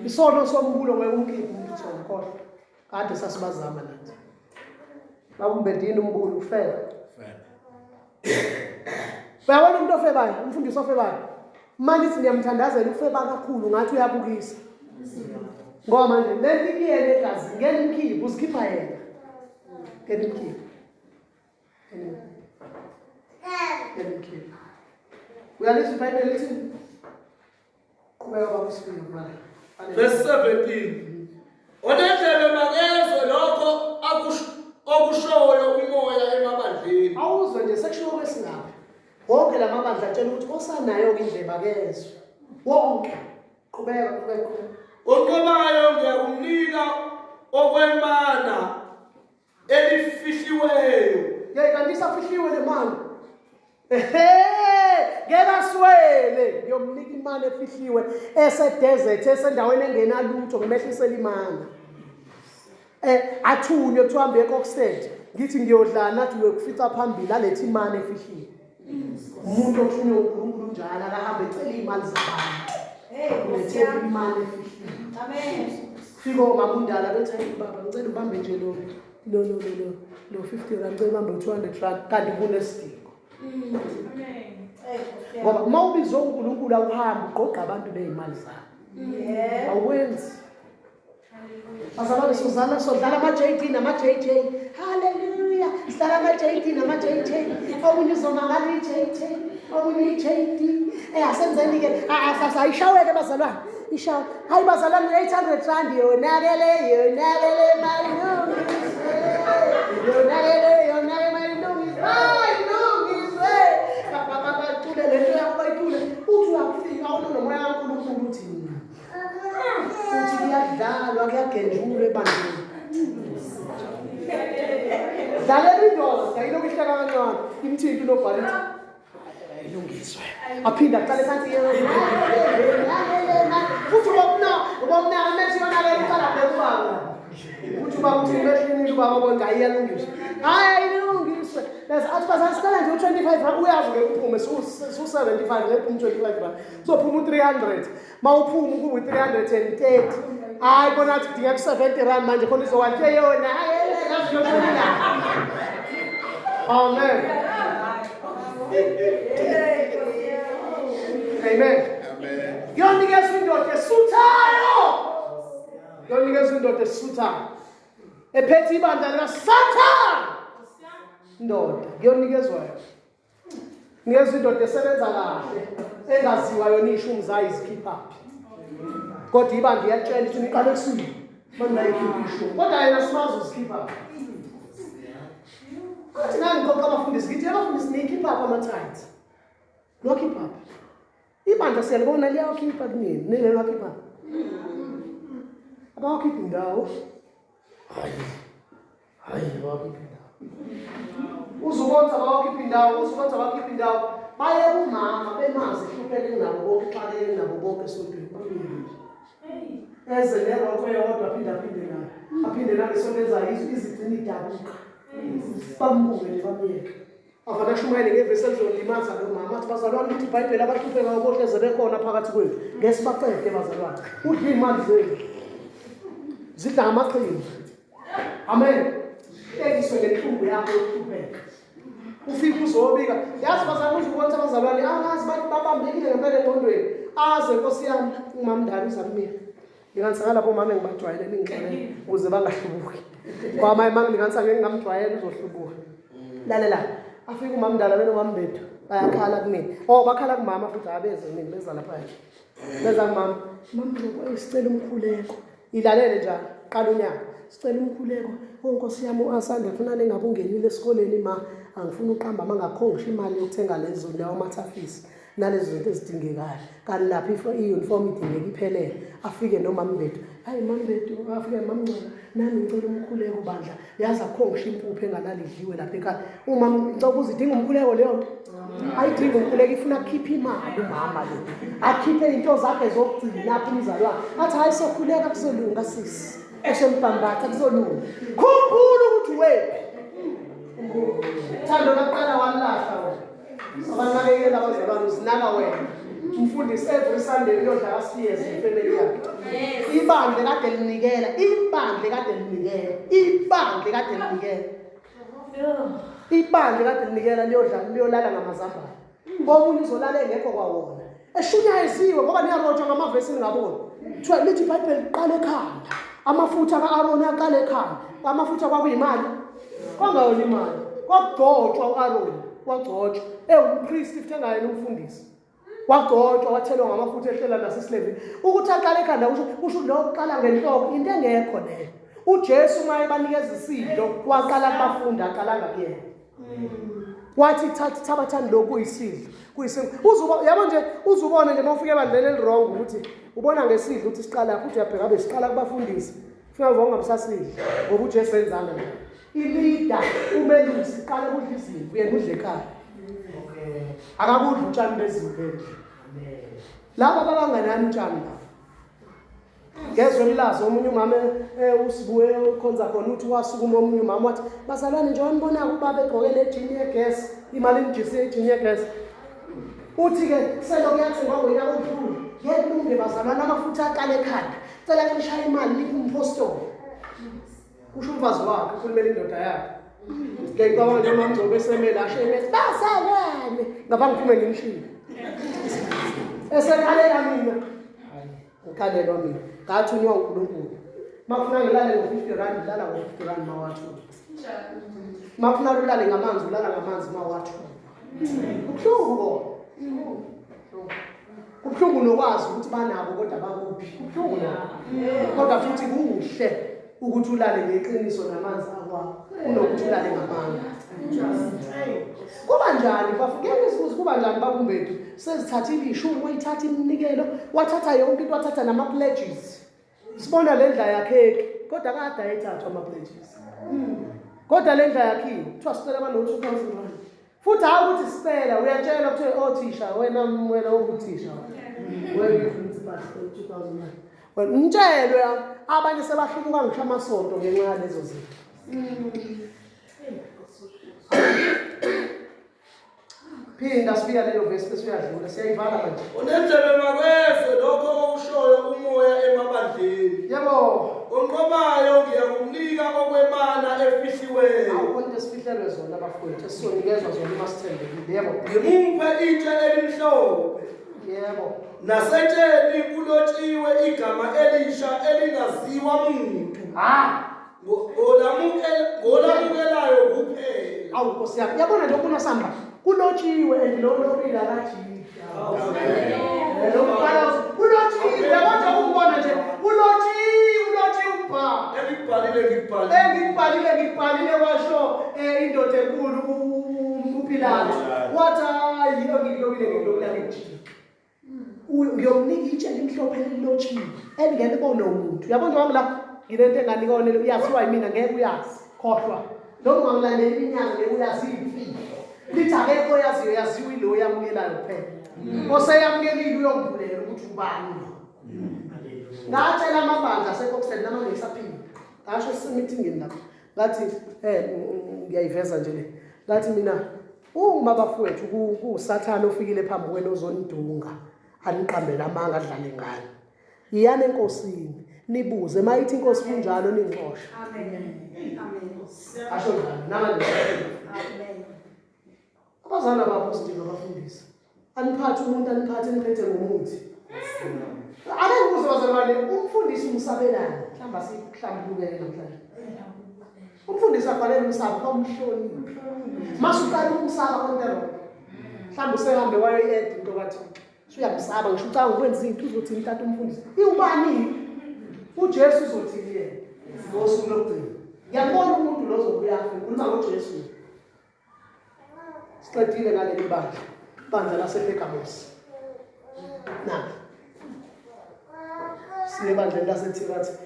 Isono sombulo ngeke umkhiphe umuntu uthona khohlwa. Kade sasibazama nathi. Bakumbedini umbulo ufela. Uyabona umuntu ofebayo, umfundisi ofebayo. Manje sithi ngiyamthandazela ufeba kakhulu ngathi uyabukisa. Ngoba manje le nto ikuyena egazi ngeke imkhiphe, uzikhipha yena. Ngeke imkhiphe. Ngeke imkhiphe. Uyalizwa iBhayibheli lithini? Qhubeka baba usifike mfana. Verse 17. Onendlebe makezwe lokho okushoyo umoya emabandleni. Awuzwe nje sekushiwo kwesingaphi. Wonke la mabandla atshela ukuthi osanayo-ke indlebe akezwe. Wonke. Qhubeka, qhubeka, qhubeka. Onqobayo ngiyakumnika okwemana elifihliweyo. Yey kanti isafihliwe le mali. Ehe, ngeke aswele ngiyomnika imali efihliwe esedesert esendaweni engenalutho ngimehlisele imana. Eh athunywe kuthiwa hambe eKokstad ngithi ngiyodlala nathi uyokufica phambili alethe imali efihliwe. Umuntu othunywe uNkulunkulu njalo akahambe ecela imali zabantu. Ulethe imali efihliwe. Amen. Fika omama undala bethi hayi baba ngicela ubambe nje lo lo lo lo lo lo 50 rand ngicela ubambe u-200 rand kanti kunesidingo. Amen. Ngoba uma ubizwe uNkulunkulu awuhambi ugqogqa abantu ney'mali zabo. Awukwenzi. Bazalwane sozala sodlala ama-JD nama-JJ. Hallelujah. Sidlala ama-JD nama-JJ. Omunye uzomangala i-JJ, omunye i-JD. Eh asenzeni ke ayishaweke bazalwane. Ishawe. Hayi bazalwane 800 rand yonakele yonakele mayilungiswe. Yonakele yonakele mayilungiswe. Mayilungiswe. Bacule le nto yakho bayicule. Uthi uyafika awunomoya kaNkulunkulu uthi Uthi kuyadlalwa kuyagenjulwa ebandleni. Dlalela indoda ilokhu ihleka kancane imthinti unobhala ithi ayilungiswe. Aphinde aqale phansi futhi ubomna ubomna amethi yonakele uqala bheka ubaba. Uthi ubaba uthi imehlinile ubaba bonke ayiyalungiswa. Hayi ayilungiswe. Bese athi basasicela nje u-25 rand uyazi ngeke uphume su-75 ngeke uphume u-25 rand. Kuzophuma u-300. Mawuphuma kube u-330. Hayi bona athi kudingeka u-70 rand manje khona izokwathi yona. Hayi la. Amen. Amen. Amen. Yonikezwa indoda esuthayo. Yonikezwa indoda esuthayo. Ephethe ibandla likaSathane. Indoda kuyonikezwa yona. Nikezwa indoda esebenza kahle engaziwa yona ishumi zayo izikhiphaphi. Kodwa ibandla iyatshela ithi niqale kusini mangayikhiphi ishumi. Kodwa yena simazi uzikhipha. Athi ngangiqoqa abafundisi ngithi abafundisi niyikhipha ama-tithes. Niwakhipha. Ibandla siyalibona liyawakhipha kunini, nini liwakhipha. Abawakhiphi indawo. Hayi. Hayi abawakhiphi indawo. Uzubona abawakhiphi indawo, uzubona abawakhiphi indawo. Baye kumama bemazi ihlupheke nabo bonke ixakeke nabo bonke esontweni bamyeke. Eze nerokho eyodwa aphinde aphinde nayo. Aphinde nangesonto ezayo izigcina idabuka. Bambuke nje bamyeke. Avane ashumayele ngevesi elizolimaza lo mama athi bazalwane ukuthi iBhayibheli abahluphekayo bohleze bekhona phakathi kwethu. Ngeke sibaqede bazalwane. Udla iy'mali zenu. Zidla ngamaqhinga. Amen. Hlekiswe ngenhlungu yakho yokuhlupheka. Ufike uzobika. Yazi bazalwane uzubona ukuthi abazalwane angazi babambekile ngempela engqondweni. Aze Nkosi yami umamndala uzamnika. Linganisa ngalapho mama engibajwayele ningixolele ukuze bangahlubuki. Ngoba manje mangilinganisa ngeke ngamjwayela uzohlubuka. Lalela, afike umamndala benomambethu bayakhala kumina. Oh bakhala kumama futhi abeze mina beza lapha. Beza kumama. Mamndloko sicela umkhuleko. Ilalele njalo qala unyaka. Sicela umkhuleko. Oh Nkosi yami uAsanda funa lengabe ungenile esikoleni ma angifuni uqamba mangakho ngisho imali yokuthenga lezo lawo mathafisi. Nalezo zinto ezidingekayo kanti lapho i-uniform idingeka iphelele afike nomambedu hayi mambedu afike mamngcono nami ngicela umkhuleko bandla yazi akukho ngisho impuphu engalalidliwe lapha ekhaya uma ngicela ukuze idinga umkhuleko leyo nto ayidinga umkhuleko ifuna kukhipha imali umama lo akhiphe into zakhe zokugcina lapho umzalwane athi hayi sokhuleka kuzolunga sisi esembhambatha kuzolunga khumbula ukuthi wephi thando laqala walahla wena Abanakekela abazalwane uzinaka wena. Umfundisi every Sunday uyodla kaSpears nefamily yakhe. Ibandla kade linikela, ibandla kade linikela, ibandla kade linikela. Ibandla kade linikela liyodla liyolala ngamazambane. Omunye uzolala engekho kwawona. Eshunyayisiwe ngoba niyarotshwa ngamavesi ningaboni. Kuthiwa lithi iBhayibheli liqala ekhanda. Amafutha ka-Aroni aqala ekhanda. Amafutha kwakuyimali? Kwangayona imali. Kwakugcotshwa u-Aroni, wagcotshwa. Ewumpristi futhi engayena umfundisi. Wagcotshwa wathelwa ngamafutha ehlela nasesilevini. Ukuthi aqale ekhanda kusho kusho lo uqala ngenhloko into engekho leyo. UJesu uma ebanikeza isidlo waqala kubafunda aqalanga kuyena. Wathi thatha thabathani lokhu kuyisidlo kuyisidlo. Uzuba yabo nje uzubona nje mawufika ebandleni elirong ukuthi ubona ngesidlo ukuthi siqala futhi uyabheka abe siqala kubafundisi. Fika ungabusasidli ngoba uJesu enzanga nje. Ilida umelusi qala kudla izimvu yena udle ekhaya. Okay. Akakudli utshani bezimvu endle. Laba babanganani utshani laba. Ngezwe emlazi omunye umama eh, usibuye ukhonza khona uthi wasukuma omunye umama wathi bazalwane nje wanibona ubaba egqoke le jini yegesi imali nijise ijini yegesi uthi-ke selokhu yathengwa ngonyaka odlule ngeke kulunge bazalwane amafutha aqala ekhanda cela ke nishaye imali niphe umphostoli kusho umfazi wakhe ukhulumela indoda yakhe ngiyayicabanga nje umamgcobo esemele asho emethi bazalwane ngapha ngiphume ngimshiye esekhalela mina ngikhalelwa mina ngathunywa uNkulunkulu makufuna ngilale ngo-50 rand ngilala ngo-50 rand mawathunywa makufuna ulale ngamanzi ulala ngamanzi mawathunywa kubuhlungu kona kubuhlungu nokwazi ukuthi banabo kodwa bakuphi kubuhlungu nako kodwa futhi kuhle ukuthi ulale ngeqiniso namanzi akwakho kunokuthi ulale ngamanga kuba njani bafu ngeke ngizibuze kuba njani babumbethu sezithathile ishumi wayithatha iminikelo wathatha yonke into wathatha nama-pledges sibona le ndla yakheki kodwa kade ayethathwa ama-pledges kodwa le ndla yakhiwe kuthiwa sicela bano-two thousand rand futhi hayi ukuthi sicela uyatshelwa kuthiwe othisha oh, wena wena obuthisha wena principal two thousand rand ngitshelwe abanye sebahlubuka ngisho amasonto ngenxa yalezo zinto Phinda sibuya leyo vesi bese uyadlula siyayivala manje. Unendlebe makezwe lokho okushoyo umoya emabandleni. Yebo. Onqobayo ngiyakumnika okwemana efihliweyo. Awukho into esifihlelwe zona bafowethu esizonikezwa zona uma sithembekile. Yebo. Ngimuphe itshe elimhlophe. Yebo. Nasetsheni kulotshiwe igama elisha elingaziwa muntu. Ah. Ngolamukelayo kuphela. Awu Nkosi yami, yabona nje ubona samba kulotshiwe and lo lobile akajiki. Lo mqala kulotshiwe, yabona nje ukubona nje kulotshiwe, ulotshiwe umbhalo. Engikubhalile ngikubhalile. Engikubhalile ngikubhalile washo eh, indoda enkulu uPilato. Wathi hayi engikulobile ngikulobile angijiki. Ngiyomnika itshe elimhlophe elilotshiwe elingeke libone umuntu. Uyabona nje wami la nginento enganika wona uyaziwa yimina ngeke uyazi. Khohlwa. Noma ungangilandela iminyaka ngeke uyazi imfihlo. Lithi akekho oyaziyo yaziwa ilo oyamukelayo kuphela. Oseyamukelile uyombulela ukuthi ubani lo. Ngatshela amabandla aseKokstad namanje ngisaphila. Ngasho sisemithingini lapho. Ngathi eh ngiyayiveza nje le. Ngathi mina Uma bafowethu kuwusathane ofikile phambi kwenu ozonidunga aniqambele amanga adlale ngani. Iyani enkosini nibuze mayithi inkosi kunjalo ningixoshe. Amen. Amen. Asho njalo namanje. Amen. Abazalwane abapostile abafundisi. Aniphathe umuntu aniphathe niphethe ngomuthi. Ake ngibuze bazalwane umfundisi umsabelani? Mhlawumbe asihlambulukele namhlanje. Umfundisi afanele umsabe bamhloniphe. Masuqala ukumsaba konke lokho. Mhlawumbe usehambe wayoyi-add into kaThixo. Usuyamsaba ngisho ucabanga ukwenza into uzothini tata umfundisi. Iwubani? UJesu uzothini yena? Ngosuku lokugcina. Ngiyambona umuntu lo ozobuya afe. Ngikhuluma ngoJesu. Siqedile ngaleli bandla. Ibandla lasePergamos. Nakho. Siye ebandleni laseThiathira.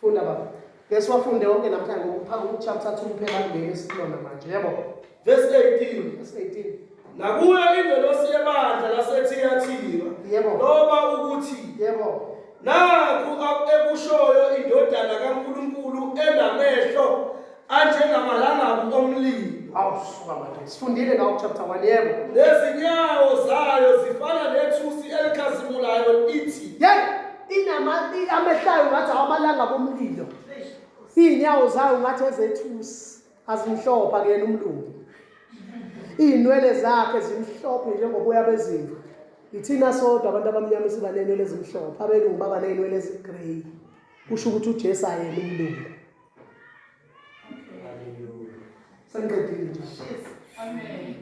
Funda baba. Ke siwafunde wonke namhlanje ngokuphaka uchapter 2 kuphela kuleli esikulona manje. Yebo. Verse 18. Verse 18. Nakuyo ingelosi yebandla laseThiyathira. Yebo. Loba ukuthi Yebo. Nakhu ekushoyo indodana kaNkulunkulu enamehlo anjengamalangabu omlilo. Awu suka manje. Sifundile ngawo chapter 1 yebo. Nezinyawo zayo zifana nethusi elikhazimulayo ithi. Yey, inama amehlayo ngathi awamalanga bomlilo. Izinyawo zayo ngathi ezethusi azimhlophe akuyena umlungu. Izinwele zakhe zimhlophe njengoboya bezimvu. Ithina sodwa abantu abamnyama esiba ney'nwele ezimhlophe, abelungu baba ney'nwele ezi-grey. Kusho ukuthi uJesu ayena umlungu. Sengiqedile nje. Amen.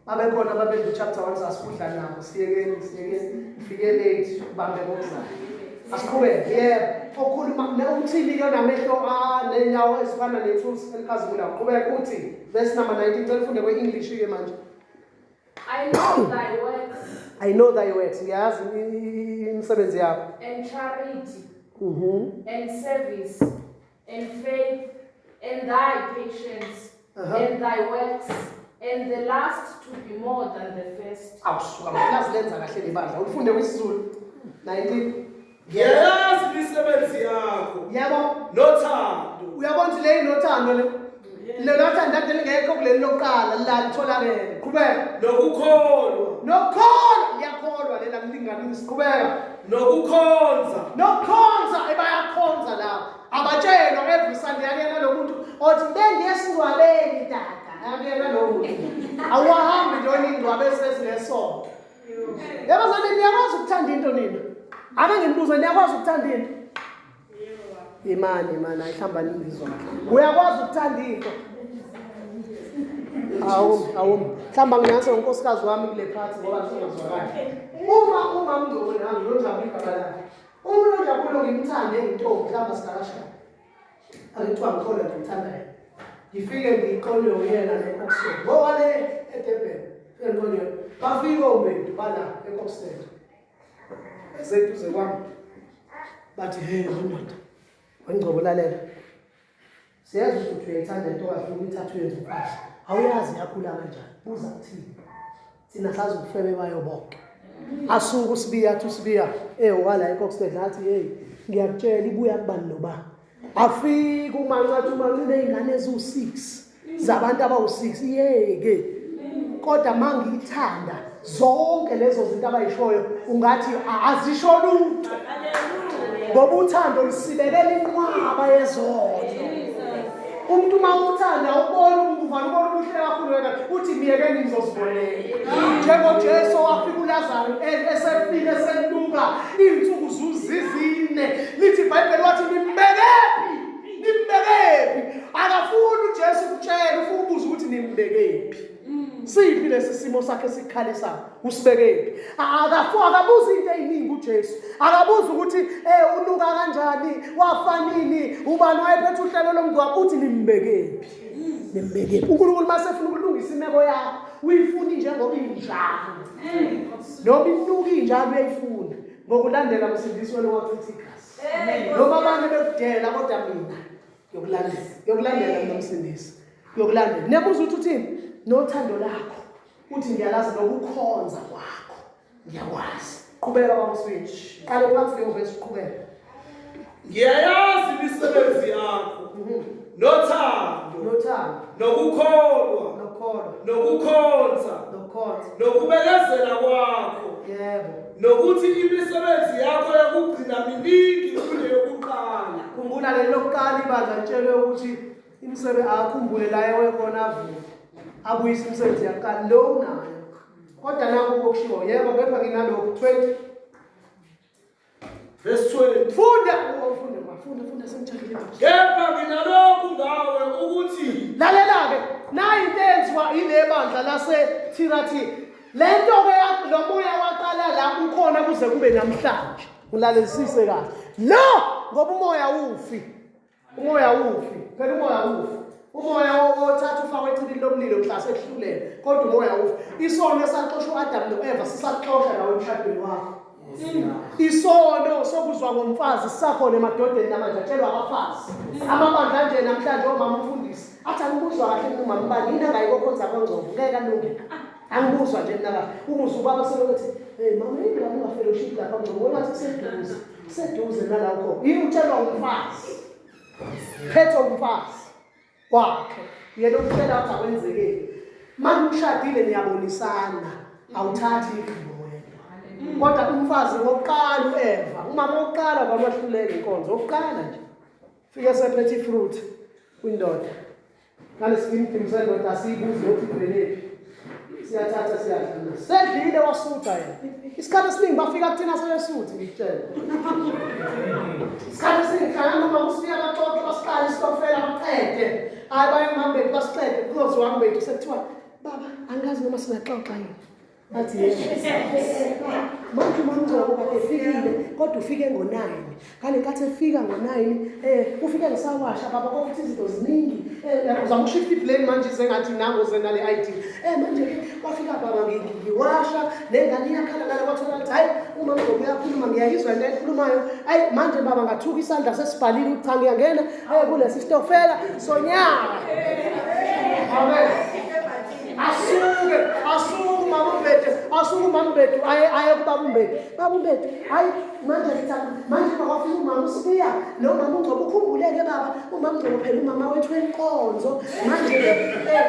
Babekhona ababedla uchapter 1 sasikudla nabo siyekeni siyekeni ufike late ubambe ngokuzayo. Asiqhubeke yebo okhuluma uthini ke namehlo anenyawo ezifana nethusi elikhazimulayo qhubeka uthi verse number 19 cela ufunde kwe-English ke manje. I know thy works. I know thy works ngiyazi imisebenzi yakho. And charity. And service and faith and thy patience and thy works and the last to be more than the first. Awusuka manje lenza kahle lebandla. Ufunde kwisiZulu 19. Ngiyayazi imisebenzi yakho. Yebo. Nothando. Uyabona ukuthi le inothando le. Lelo thando kade lingekho kuleli lokuqala la litholakele. Qhubeka. Nokukholwa. Nokukholwa ngiyakholwa lela ngilinganisi. Qhubeka. Nokukhonza. Nokukhonza ebayakhonza la. Abatshelwa every Sunday akuyena lo muntu othi bengesingcwabeni tata. Akuyena lo muntu. Awahambi nje oningcwabe esezinesonto. Yebo zani niyakwazi ukuthanda into nina. Ake nginibuze niyakwazi ukuthanda into? Imani imani ayihlamba ningizwa kahle. Uyakwazi ukuthanda into? Awu awu mhlamba nginanse unkosikazi wami kule part ngoba kusengazwakali. Uma ungamngcoli nami ngiyojabula igama lakhe. Uma unonjabulo ngimthande intombi mhlamba sikalashana. Angithiwa ngikholwa nje ngithanda yena. Ngifike ngiqonywe uyena le Oxford. Ngoba le eDurban. Fike ngiqonywe. Bafike oMbendu bala eOxford. Eseduze kwami. Bathi hey ndoda. Wengcobo lalela. Siyazi ukuthi uyayithanda intokazi uyithatha uyenze umfazi. Awuyazi yakhula kanjani. Buza kuthini. Thina sazi ubufebe bayo bonke. Asuke uSibiya athi uSibiya eh wala eKokstad nathi hey ngiyakutshela ibuya kubani nobani. Afike umancathi umanqine izingane eziwu6 zabantu abawu6 yeke. Kodwa mangiyithanda zonke lezo zinto abayishoyo ungathi azisho lutho. Ngoba uthando lusibekela inqwaba yezono. Umuntu uma uthanda ubona ukuvala ubona ubuhle kakhulu wena uthi miyekeni ngizozibonela. NjengoJesu wafika uLazaru esefile esenuka iy'nsuku zuzizine lithi iBhayibheli wathi nimbekephi nimbekephi akafuni uJesu ukutshela ufuna ukubuza ukuthi nimbekephi Siphi lesi simo sakhe esikhalisayo? Usibekephi? Akafu akabuzi into eziningi uJesu. Akabuzi ukuthi eh unuka kanjani, wafa nini, ubani wayephethe uhlelo lomngcwabo uthi nimbekephi? Nimbekephi? uNkulunkulu masefuna ukulungisa imeko yakho, uyifuna njengoba injalo. Noma inuka injalo uyayifuna. Ngokulandela msindisi wena wachitha igazi. Noma abanye bekudela kodwa mina yokulandela yokulandela mina msindisi yokulandela niyabuza ukuthi uthini nothando lakho uthi ngiyalazi nokukhonza kwakho ngiyakwazi qhubeka baba switch qale phansi leyo verse uqhubeka Ngiyayazi imisebenzi yakho nothando nothando nokukholwa nokukholwa nokukhonza nokukhonza nokubekezela kwakho yebo nokuthi imisebenzi yakho yokugcina miningi kuneyokuqala. Khumbula leli lokuqala ibandla litshelwe ukuthi imisebe akhumbule la ewekhona avuke abuyise imisebenzi yakuqala lo unayo kodwa naku okushiwo yebo kepha nginalokhu 20 Verse 20. Funda oh, funda ma funda funda sengijahile. Kepha nginalokhu ngawe ukuthi Lalela-ke nayi into eyenziwa ile bandla laseThirathi. Le nto-ke lo moya waqala la ukhona kuze kube namhlanje. Ulalelisise kahle. Lo ngoba umoya awufi. Umoya awufi. Phela umoya awufi. Umoya othatha ufakwe echibini lomlilo mhla sekuhlulele kodwa umoya awufi. Isono esaxosha u-Adamu no-Eva sisaxosha nawe emshadweni wakho. Isono sokuzwa ngomfazi sisakhona emadodeni namanje atshelwa abafazi. Amabandla nje namhlanje omama umfundisi athi angibuzwa kahle mina umama ubani yini angayikokhonza kwangcobo ngeke alunge. Angibuzwa nje mina kahle. Umuzwa ubaba selokhu ethi hey mama yini la ungafellowship lapha ngcobo ngathi kuseduze. Kuseduze nala ukhona. Yini utshelwa umfazi. Phethe umfazi wakhe. Yena umtshela ukuthi akwenzekeni. Manje ushadile niyabonisana. Awuthathi igqibo wedwa. Kodwa umfazi wokuqala uEva, umama wokuqala kwamahluleka inkonzo wokuqala nje. Fike sephethe ifruit kwindoda. Ngalesi ngimdingisela indoda asiyibuze ukuthi ivelephi. Siyathatha siyadla. Sedlile wasutha yena. Isikhathi esiningi bafika kuthina sebesuthi ngikutshela. Isikhathi esiningi hlangana noma kusifika baxoxe basiqale isitokfela baqede. Hayi baye ngihambethu basiqede close wangibethu sekuthiwa baba angazi noma singaxoxa yini. Athi yebo. Manje uMamngcobo kade efikile kodwa ufike ngo-9. Ngale nkathi efika ngo-9 ufike ngisawasha baba kokuthi izinto ziningi. Uzama ukushift iblame manje ize ngathi nangu uze nale ID. Manje ke kwafika baba ngiwasha nengane iyakhala ngale kwathola ukuthi hayi uMamngcobo uyakhuluma ngiyayizwa into ayikhulumayo. Hayi manje baba ngathuka isandla sesibhalile ukuthi cha ngiyangena kulesi stokfela sonyaka. Amen. Asuke asuke umama uMbethu asuke umama uMbethu aye aye kubaba uMbethu baba uMbethu hayi manje ngithanda manje makwafika umama uSibiya nomama uNgcobo ukhumbuleke baba umama uNgcobo phela umama wethu wenkonzo manje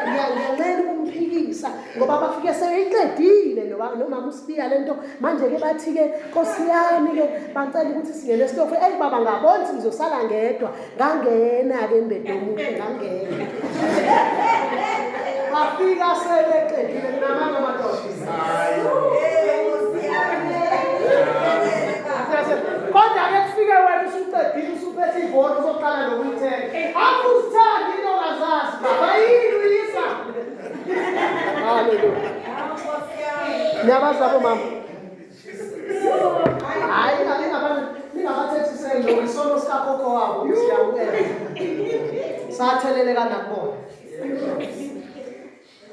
ngiyanqena ukumphikisa ngoba bafike sebeyiqedile nomama uSibiya lento manje ke bathi ke Nkosi yami ke bacela ukuthi singene esitofu eyi baba ngabona ukuthi ngizosala ngedwa ngangena ke mbede omuhle ngangena bafika sebeqedile kunamanga amadoda kodwa-ke kufike wena usuqedile usuphethe ivoti uzoqala nokuyithenga akuzithandi into ongazazi baba yini uyisa haleluya niyabazi labo mama hayi ningabathethiseli lo isono sikakhokho wabo siyamukela satheleleka nakubona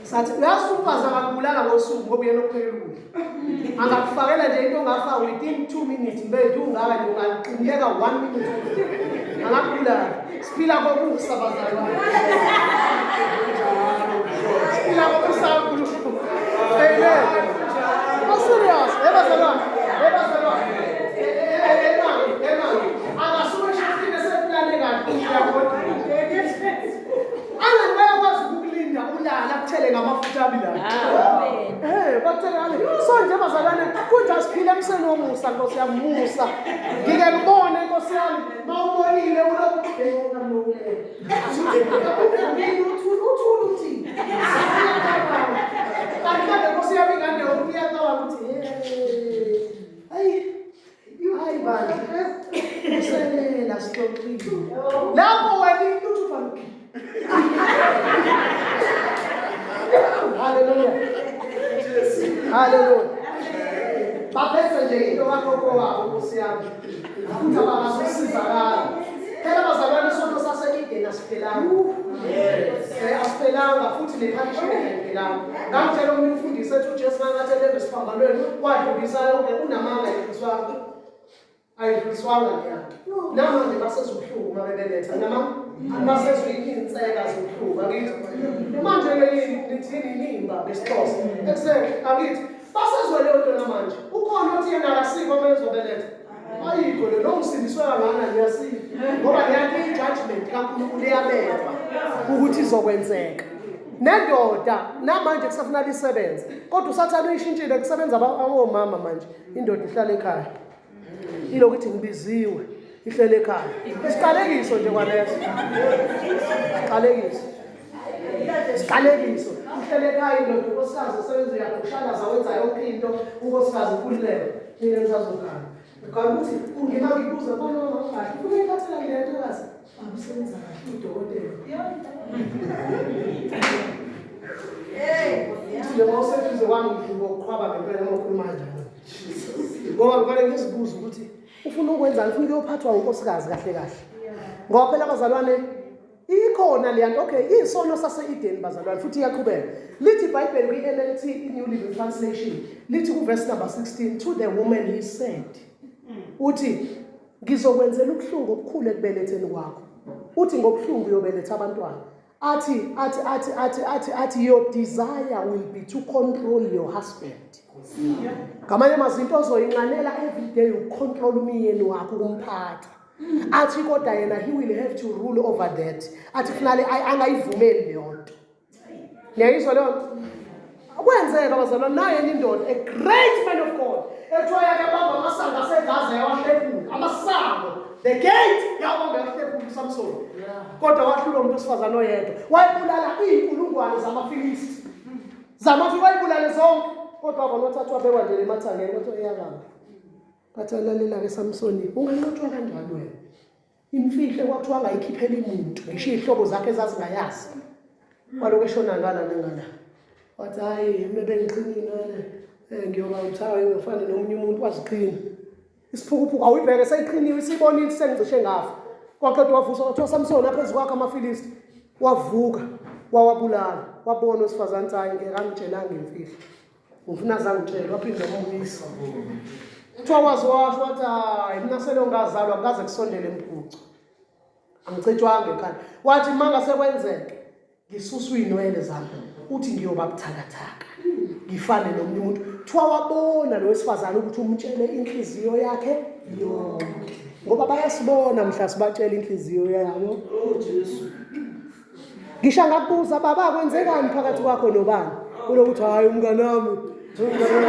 sathi uyazi umfazi angakubulala ngosuku ngoba uyena okuphekela ukudla angakufakela nje into ongafa within 2 minutes mbethu ungaka nje ungaqineka 1 minute angakubulala siphila kokusa bazalwane siphila kokusa uNkulunkulu amen oh serious ebazalwane ebazalwane akasuke eshefini eseplane kahle uyakodwa Angani bayakwazi ukukulinda ulala kuthele ngamafutha abilayo. Amen. Eh, bakuthele ngale. So nje bazalwane kunja siphila emseni womusa Nkosi yami musa. Ngike ngibone Nkosi yami mawubonile ulokhu ubheka nokulela. Uthule uthule uthi. Kanti manje Nkosi yami ingane uyacabanga ukuthi hey. Hayi Hayi bandla. Uselela sixoxile. Lapho wena intuthu ufana. Hallelujah. Hallelujah. Baphethe nje into kakhokho wabo Nkosi yami. Futhi abangazusizakala. Phela bazalwane isonto sase-Eden asiphelanga. Asiphelanga futhi ne-punishment ayiphelanga. Ngangitshela omunye umfundisi ethi uJesu mangathi elebe esiphambanweni wadlulisa yonke unamanga ayidluliswanga. Ayidluliswanga leya nto. Namanje basezwa ubuhlungu uma bebeletha. Namanga basezwa iy'nseka zobuhlungu angithi. Manje-ke yini nithini inimba ngesiXhosa. Ekuseni angithi basezwa leyo nto namanje. Ukhona othi yena akasikho uma ezobeletha. Ayikho le noma usindiswe kangakanani uyasika ngoba leyanto i-judgment kaNkulunkulu iyabekwa ukuthi izokwenzeka nendoda namanje kusafuna lisebenze kodwa usathane uyishintshile kusebenza abomama manje indoda ihlala ekhaya ilokhu ithi ngibiziwe ihlele ekhaya isiqalekiso nje kwaleso isiqalekiso isiqalekiso ihlele ekhaya indoda unkosikazi usebenza uyakushalaza wenza yonke into unkosikazi ukhululeke mina ngisazogana kanti ukuthi ungena ngibuza bona kahle ufuna iphathela le ntokazi akusebenza kahle udokotela njengoba useduze kwami ngokuqhwaba ngempela noma ukhuluma kanjani ngoba ngifanele ngizibuze ukuthi ufuna ukwenzani ufuna ukuyophathwa unkosikazi kahle kahle ngoba phela abazalwane ikhona leya nto okay isono sase-Eden bazalwane futhi iyaqhubeka lithi ibhayibheli kwi-NLT i-New Living Translation lithi kuverse number 16 to the woman he said uthi ngizokwenzela ubuhlungu obukhulu ekubeletheni kwakho uthi ngobuhlungu uyobeletha abantwana athi athi athi athi athi athi your desire will be to control your husband ngamanye amazwi into ozoyinxanela every day ukucontrol umyeni wakho ukumphatha athi kodwa yena he will have to rule over that athi kufanele angayivumeli leyo nto niyayizwa leyo nto kwenzeka bazalwane naye enye indoda a great man of God ethiwa yake bamba amasango aseGaza yawahlephula amasango the gate yawabamba yahlephula uSamson kodwa wahlulwa umuntu wesifazane oyedwa wayebulala iy'nkulungwane zamaFilisti. Zama ukuthi bayibulale zonke kodwa wavele wathathwa wabekwa nje emathangeni kwathiwa iyabamba. Bathi lalela-ke Samsoni unganqotshwa kanjani wena? Imfihlo kwakuthiwa angayikhipheli muntu ngisho iy'hlobo zakhe ezazingayazi. Walokhu eshona ngala nangala. Wathi hhayi uma bengiqinile ngiyoba uthaka ngifane nomunye umuntu waziqhina. Isiphukuphuku awuyibheke seyiqhiniwe isibonile sengicishe ngafa. Kwaqeda wavusa kwathiwa Samsoni aphezu kwakhe amaFilisti. Wavuka wawabulala wabona owesifazane ukuthi hhayi ngeke angitshelanga imfihlo. Ngifuna azangitshela waphinde wamubuyisa. Kuthiwa waze washo wathi hhayi mina selo ngazalwa ngaze kusondele emphuco. Angicetshwanga ekhanda. Wathi uma ngase kwenzeke ngisuswe iy'nwele zami uthi ngiyoba buthakathaka ngifane nomunye umuntu. Kuthiwa wabona lo wesifazane ukuthi umtshele inhliziyo yakhe yonke. Ngoba bayasibona mhla sibatshela inhliziyo yabo. Oh Jesu. Ngisho angakubuza baba kwenzekani phakathi kwakho nobani? Ulokuthi hayi umngane wami. Umngane wami.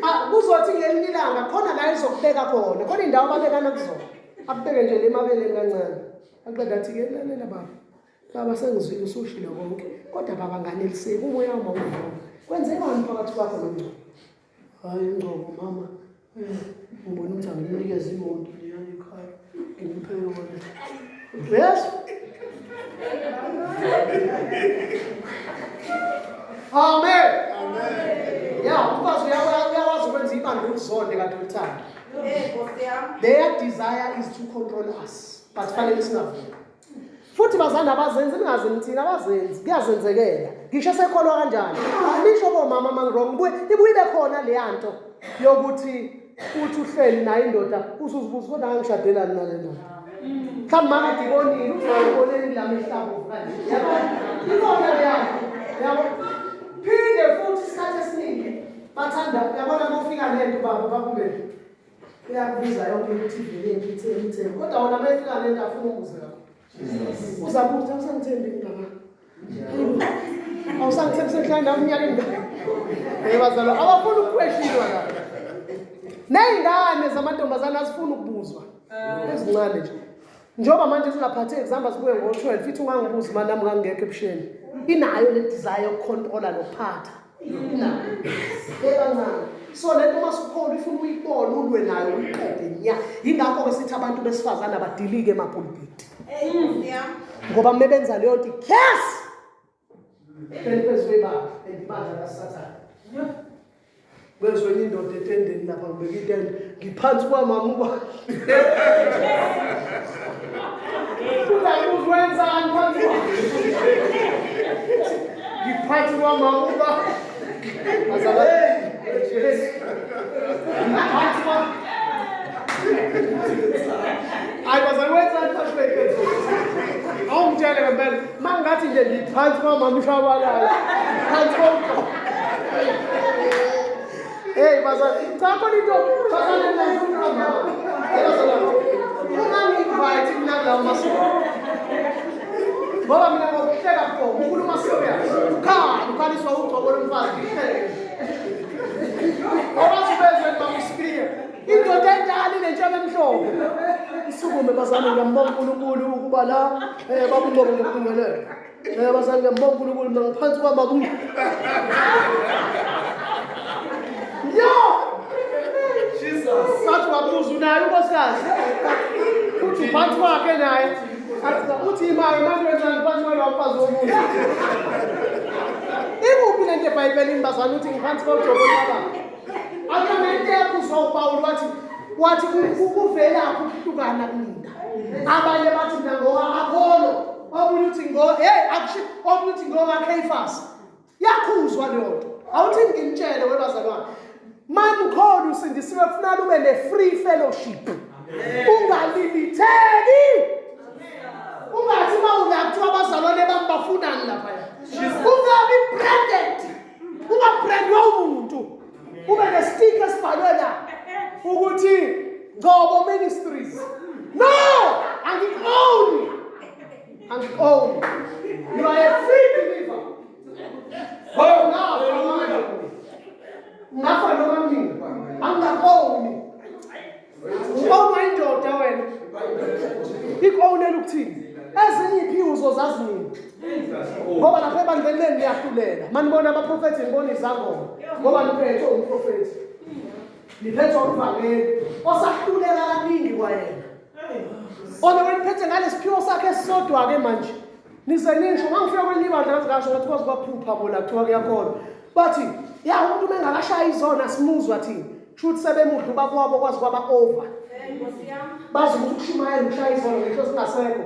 Ah, kuzothi ngelinye ilanga khona la ezokubeka khona khona indawo ababekana kuzona akubeke nje le mabeleni kancane aqeda athi-ke lalela baba Baba sengizwile usushilo konke kodwa baba nganeliseki umoya wami awuvumi. Kwenzekani phakathi kwakho noNgcobo? Hayi Ngcobo mama ngibona ukuthi angimnikeze imoto leyana ekhaya ngimuphe yona. Yes. Amen. Amen. Ya, umfazi uyakwazi ukwenza ibandla ulizonde kade ulithanda. Their desire is to control us, but fanele singavumi. Futhi bazana abazenzi ningazi nithini abazenzi kuyazenzekela ngisho sekholwa kanjani nisho bomama mangi-wrong ibuye ibuye ibe khona leya nto yokuthi uthi uhleli naye indoda usuzibuza kodwa ngangishadelani nale ndoda mhlawumbe makade ibonile uthi ngiboneni kula mehlambo kanje yabo ikhona leya nto yabo phinde futhi isikhathi esiningi bathanda yabona uma ufika nento baba bakube Uyakubuza yonke ukuthi iveleni itheni itheni. Kodwa wona uma efika lento afuna ukubuza kakhulu. Uzabuza awusangithembi indaba. Awusangithembi sengihlala nawe iminyaka emingaka. Eh bazalwa abafuni ukukhweshilwa la. Ney'ngane zamantombazane azifuni ukubuzwa. Ezincane nje. Njengoba manje zingaphatheki zihamba zibuye ngo-12 fithi ungangibuzi mani nami ngangingekho ebusheni. Inayo le desire yokukhontrola nokuphatha. Inayo. Ebancane. So le nto uma sukholwa ifuna uyibone ulwe nayo uyiqede nya. Yingakho-ke sithi abantu besifazane abadilike emapulpiti. Ngoba uma benza leyo nto yes! Ehleli phezu kwebandla and ibandla kaSathane. Kwezwe enye indoda etendeni lapha ngibeka itende ngiphansi kwamama uba. Uzabuza wenzani phansi kwa. Ngiphansi kwamama uba. Bazalwane. Ngiphansi kwa. Hayi bazalwane wenzani phansi kwetende. Awungitshele ngempela. Mangathi nje ngiphansi kwamama ushabalala. Phansi komqondo. Hey bazalwane, cha khona into bazalwane mina ngifuna mama. Hey bazalwane. Ungangi-invite mina kulawo masiko. Ngoba mina ngokuhleka pho, ukhuluma serious. Ukhala, ukhaliswa ugcobo lomfazi ngihleke. Obathi bezwe baba uSpear. Indoda endala inentshebe emhlophe. Isukume bazalwane ngiyambonga uNkulunkulu ukuba la eh baba uNgcobo ngiyakubingelela. Eh bazalwane ngiyambonga uNkulunkulu mina ngiphansi kwamama uNgcobo. Yo! Jesus. Sathi wabuza unaye unkosikazi. Uthi uphansi kwakhe naye. Athi uthi imali manje wenzani phansi kwalowa mfazi womuntu. Ikuphi lento eBhayibhelini bazalwane uthi ngiphansi kojobo lwababa? Akunento eyabuzwa uPawulu wathi wathi kuvelaphi ukuhlukana kunina. Abanye bathi mina ngoka Apollo, omunye uthi ngo hey akushi omunye uthi ngoka Cephas. Yakhuzwa leyo nto. Awuthi nginitshele webazalwane. Manikhona usindisiwe kufuneka ube ne free fellowship. Ungalimitheki. Ungathi uma ula kuthiwa abazalwane bami bafunani lapha. Ungabi branded. Ungabrandwa umuntu. Ube nestika esibhalwe la ukuthi Ngcobo Ministries. No! Angikuown. Angikuown. You are a free believer. Ngafa noma mina angingakoni. Ubonwa indoda wena. Ikuowunela ukuthini? Ezinye iy'phiwo uzozazi nini? Ngoba lapha ebandleni lenu niyahlulela. Manibona abaprofethi nibona izangoma. Ngoba niphethwe umprofethi. Niphethwe umvangeli osahluleka kaningi kwayena. Ona weniphethe ngalesiphiwo sakhe esisodwa-ke manje. Nize nisho ngangifika kwelinye ibandla ngaze ngasho ngathi kwaze kwaphupha bona kuthiwa kuyakholwa. Bathi ya umuntu uma engakashayi izona simuzwa thina. Kusho ukuthi sebemudla ubaba wabo kwaze kwaba over. Bazi ukuthi ukushumayela ushaya izona ngisho singasekho.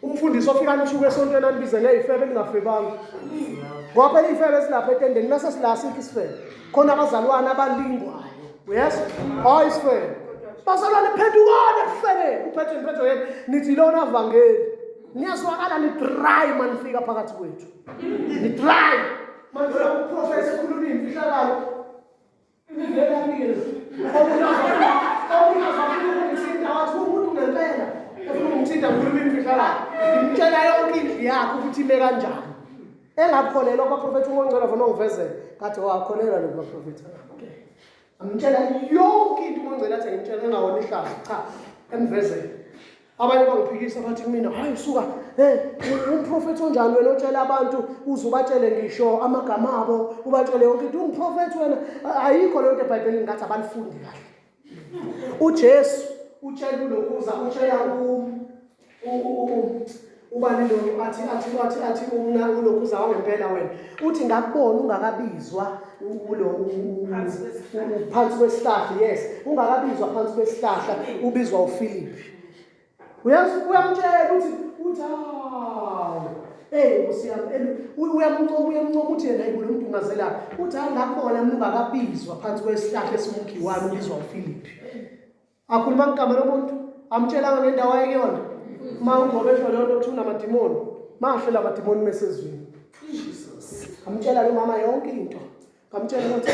Umfundisi ofika nithuke esontweni anibize ngey'febe ningafebanga. Ngoba phela iy'febe zilapha etendeni mase sila sikho isifebe. Khona abazalwane abalingwayo. Yes? Hayi isifebe. Bazalwane phendukani ekufebeni. Uphethwe imphetho yenu. Nithi lona vangeli. Niyazwakala ni dry manifika phakathi kwethu. Ni dry. Manje uprofesa ekhuluma imfihlakalo. Imivele yanikeza. Omunye azafuna ukungithinta wathi umuntu ngempela efuna ukungithinta ngikhuluma imfihlakalo. Ngimtshela yonke indlu yakhe ukuthi ime kanjani. Engakukholelwa kwaprofethi uMongcwele vona ongivezele. Ngathi wakholelwa lokhu baprofethi. Okay. Amtshela yonke into uMongcwele athi ngimtshela engawona ihlazo. Cha, emvezele. Abanye bangiphikisa bathi kumina, hayi suka, hey, umprofethi onjani wena otshela abantu uze ubatshele ngisho amagama abo, ubatshele yonke into. Umprofethi wena, ayikho leyo nto eBhayibhelini ngathi abalifundi kahle. UJesu utshela ulokuza, utshela ubani lo athi athi athi athi umna ulokhuza wangempela wena. Uthi ngakubona ungakabizwa ulo phansi kwesihlahla, yes, ungakabizwa phansi kwesihlahla ubizwa uFilipi. Uyazi uyamtshela ukuthi uthi hawu Eh Nkosi yami uyamncoma uyamncoma uthi yena hayibo lo muntu ungazelaphi uthi hayi ngakhona mina ungakabizwa phansi kwesihlahla esiwumkhiwane ubizwa uFilipi. Akhuluma ngigama lomuntu amtshelanga ngendawo ayekuyona. Uma ungobesho leyo nto kuthiwa unamadimoni mahle la madimoni mesezwini. Amtshela lo mama yonke into. Ngamtshela ukuthi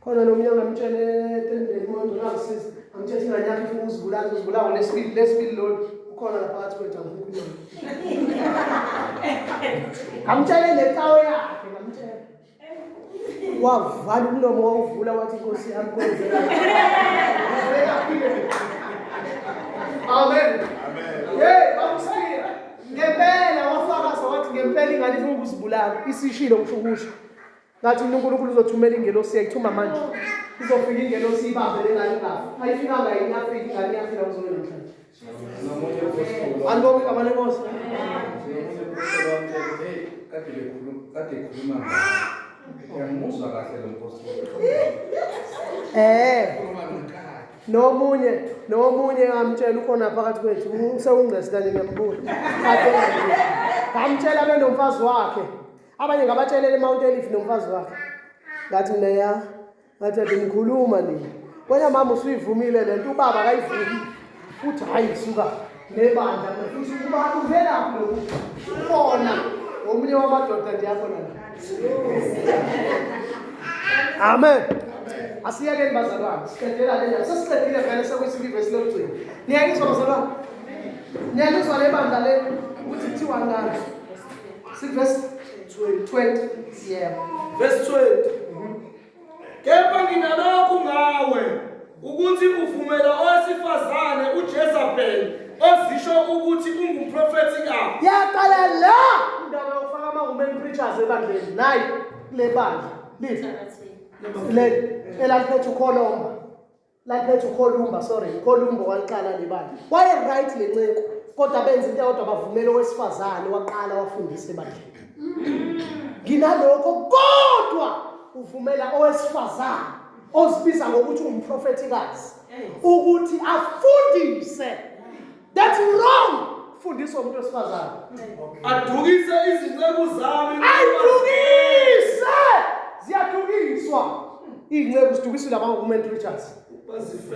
khona nomunye angamtshela etendeni umuntu ungangisiza amtshela ingane yakhe ifuna ukuzibulala uzibulala ngolesibili lesibili lolu ukhona lapha phakathi kwethu angifuni ukukhuluma ngamtshele necawe yakhe ngamtshela wavala umlomo wawuvula wathi inkosi yami kwenzeka amen hey bakusika ngempela wafakaza wathi ngempela ingane ifuna ukuzibulala isishilo kusho kusho Ngathi mina uNkulunkulu uzothumela ingelosi yayithuma manje. Izofika ingelosi ibambe le ngane ingafi. Ayifikanga yini yafika ingane iyafika kuzobe namhlanje. Anibonge igama lenkosi. Kade bekhuluma kade ekhuluma ngayo. Ngiyamuzwa kahle lo mpostoli. Eh. Khuluma nomkakhe. Nomunye nomunye ngamtshela ukhona phakathi kwethu usewungcesi kanye ngiyambuka. Kade ngamtshela benomfazi wakhe. Abanye ngabatshelela eMount Elif nomfazi wakhe. Ngathi mina ya, ngathi ade nikhuluma nina. Wena mama usuyivumile lento ubaba akayivumi. Uthi hayi suka nebandla futhi uba uvelaphi lokhu? Ubona omunye wamadoda nje akhona la. Amen. Asiyekeni bazalwane, siqedela le ndaba. Sesiqedile vele sekuyisiphi ivesi lokugcina. Niyayizwa bazalwane? Niyalizwa le bandla le ukuthi kuthiwa ngani? Verse 20. Yebo. Verse 20. Kepha nginalokhu ngawe ukuthi uvumela owesifazane uJezebel ozisho ukuthi ungumprofethi ka. Yaqala la indaba yokufaka ama-women preachers ebandleni. Nayi kule bandla. Lithi. Le elaliphethe uKholomba. Laliphethe uKholumba, sorry, uKholumba waliqala lebandla. Waye right le nceku, kodwa benza into eyodwa bavumela owesifazane waqala wafundisa ebandleni. Nginalokho kodwa uvumela owesifazane ozibiza ngokuthi ungumprofethikazi ukuthi afundise. That's wrong. Fundiswa umuntu wesifazane. Adukise izinceku zami. Ayidukise! Ziyadukiswa. Iy'nceku zidukisile abangomeni preachers.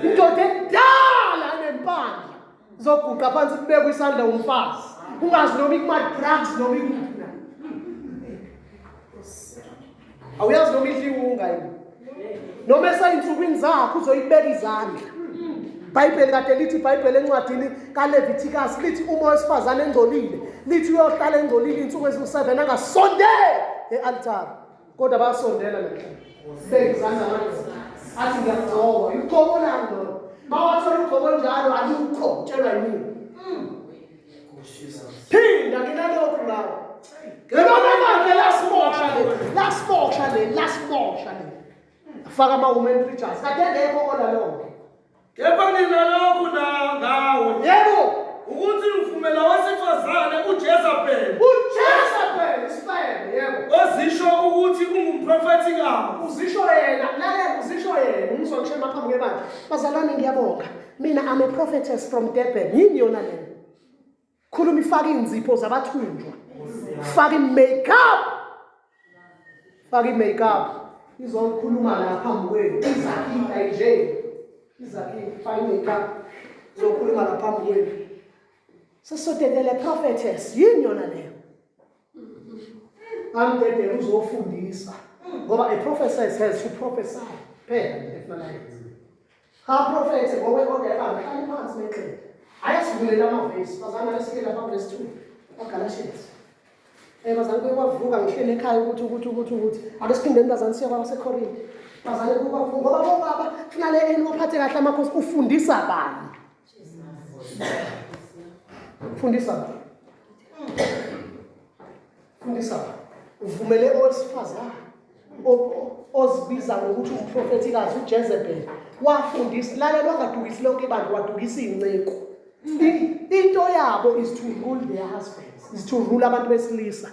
Indoda endala enempandla izoguqa phansi kubekwe isandla umfazi. Ungazi noma ikuma-drugs noma ikuphi na. Awuyazi noma idliwe ungayini. Noma eseyinsukwini zakhe uzoyibeka izandla. Ibhayibheli kade lithi ibhayibheli encwadini kaLeviticus lithi uma owesifazane engcolile lithi uyohlala engcolile insuku eziwu-7 angasondeli e-altare. Kodwa bayasondela namhlanje. Beke izandla amadoda. Athi ngiyakugcoba. Ugcobo lani lolo? Mawathola ugcobo njalo alukho, utshelwa yimina. Phinda nginalokhu ngawe. Lona bandla lasibosha le, lasibosha le, lasibosha le. Afaka ama-women preachers. Kade engekho ola lonke. Kepha nginalokhu na ngawe. Yebo. Ukuthi uvumela owesifazane uJezebel. UJezebel isifebe, yebo. Ozisho ukuthi ungumprofethikazi. Uzisho yena, lalela uzisho yena, umzwa ngisho emaphambi kwebandla. Bazalwane ngiyabonga. Mina I'm a prophetess from Durban. Yini yona leyo? Khuluma ifaka inzipho zabathunjwa. Faka i-makeup. Faka i-makeup. Izokhuluma la phambi kwenu. Izakhile nje. Izakhile faka i-makeup. Izokhuluma la phambi kwenu. Sesodedele prophetess. Yini yona leyo? Amdedele uzofundisa. Ngoba a prophetess has to prophesy. Phela nje efuna yenze. Cha prophet ngoba kodwa ebanga hlale phansi meqele. Ayasivulele amavesi bazana lesike lapha verse 2 kaGalatians. Eh bazana kuye kwavuka ngihlele ekhaya ukuthi ukuthi ukuthi ukuthi ake siphinde bazana siye kwabaseKorinte. Bazana kuye kwavuka ngoba bobaba funa le eniwaphathe kahle amakhosi ufundisa bani? Fundisa bani? Fundisa bani? Uvumele owesifazane ozibiza ngokuthi umprofethikazi uJezebel wafundisa lalela wangadukisi lonke ibandla wadukisa iy'nceku into yabo is to rule their husbands is to rule abantu besilisa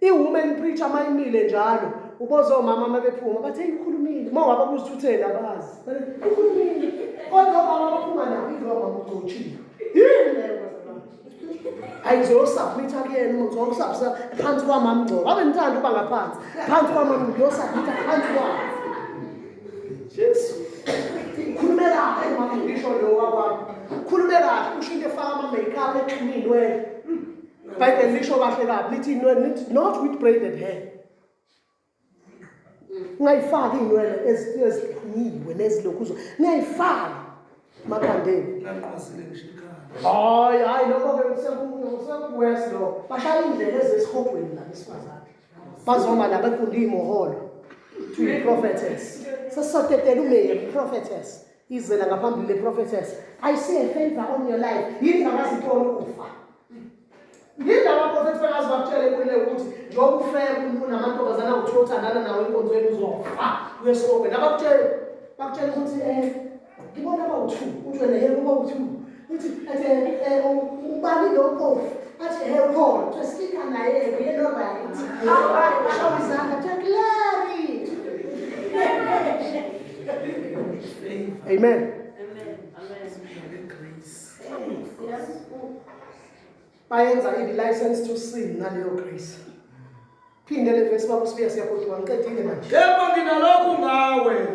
i-woman preacher mayimile njalo ubozomama uma bephuma bathi hey ukhulumile uma ungaba kuzithuthela abazi ukhulumile kodwa obaba baphuma nabo ilowa mama ugcotshiwe yini leyo bazalwane Hayi ngizosubmitha kuyena uma ngizosubmitha phansi kwamama Ngcobo. Ave ngithanda uba ngaphansi. Phansi kwamama ngiyosubmitha phansi kwakhe. Jesu. Khulume kahle mama ngisho lo wakwami. Khulume kahle usho into efaka ama makeup exhuma inwele. Bible lisho kahle kabi lithi inwele not with braided hair. Ungayifaki iy'nwele eziphunyiwe nezilokhu zo. Ungayifaki emakhandeni. Hayi hayi lokho-ke sekuwesi lokho. Bashaya indlela ezesihogweni la besifazane. Bazoma la befunda iy'moholo. To yi-prophetess. Sesisotetela uMary prophetess. Izela ngaphambili le prophetess. I see a favor on your life. Yini ngakazithola ukufa? Yini abaprofethi bengazi bakutshele kule ukuthi njengoba ufebe unamantombazana awuthi othandana nawo enkonzweni uzofa uyesihogweni. Abakutsheli bakutshela ukuthi ngibona abawu-two uthi wena yebo bawu-two uthi athi ubani lo mpofu athi he ukhona kuthiwa sika naye uyena right shawa izandla kuthiwa glory amen. Bayenza i-license to sin ngaleyo grace. Phinde le verse baba usibuya siyagoduka ngiqedile manje. Kepha nginalokhu ngawe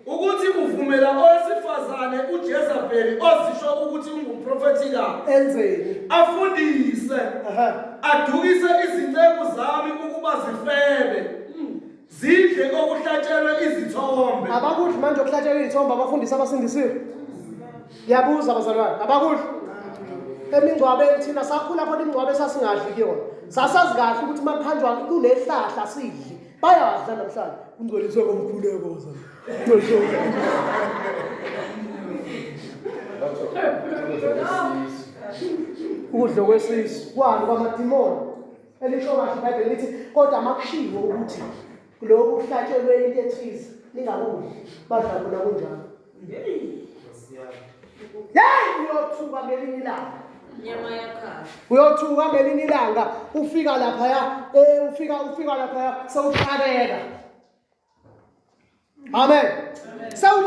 ukuthi uvumela owesifazane uJezebeli ozisho ukuthi ungumprofethikazi Enzeni? afundise adukise izinceku zami ukuba zifebe zidle okuhlatshelwe izithombe. Abakudli manje okuhlatshelwe izithombe abafundisi abasindisiwe. Ngiyabuza bazalwane, abakudli. Emingcwabeni thina sakhula khona imingcwabo esasingadli kuyona. Sasazi kahle ukuthi uma kuhanjwa kunehlahla sidli. Bayadla namhlanje. Kungcoliswe komkhuleko bazalwane. Kungcoliswe. Ukudla kwesisu kwani kwamadimoni. Elisho kahle iBhayibheli lithi kodwa makushiwo ukuthi lokhu kuhlatshelwe into ethize ningakudli badla kona kunjalo. Hey uyothuka ngelinye ilanga. Nyama yakhala. Uyothuka ngelinye ilanga ufika laphaya ufika ufika laphaya sewuxakeka. Amen. Sewu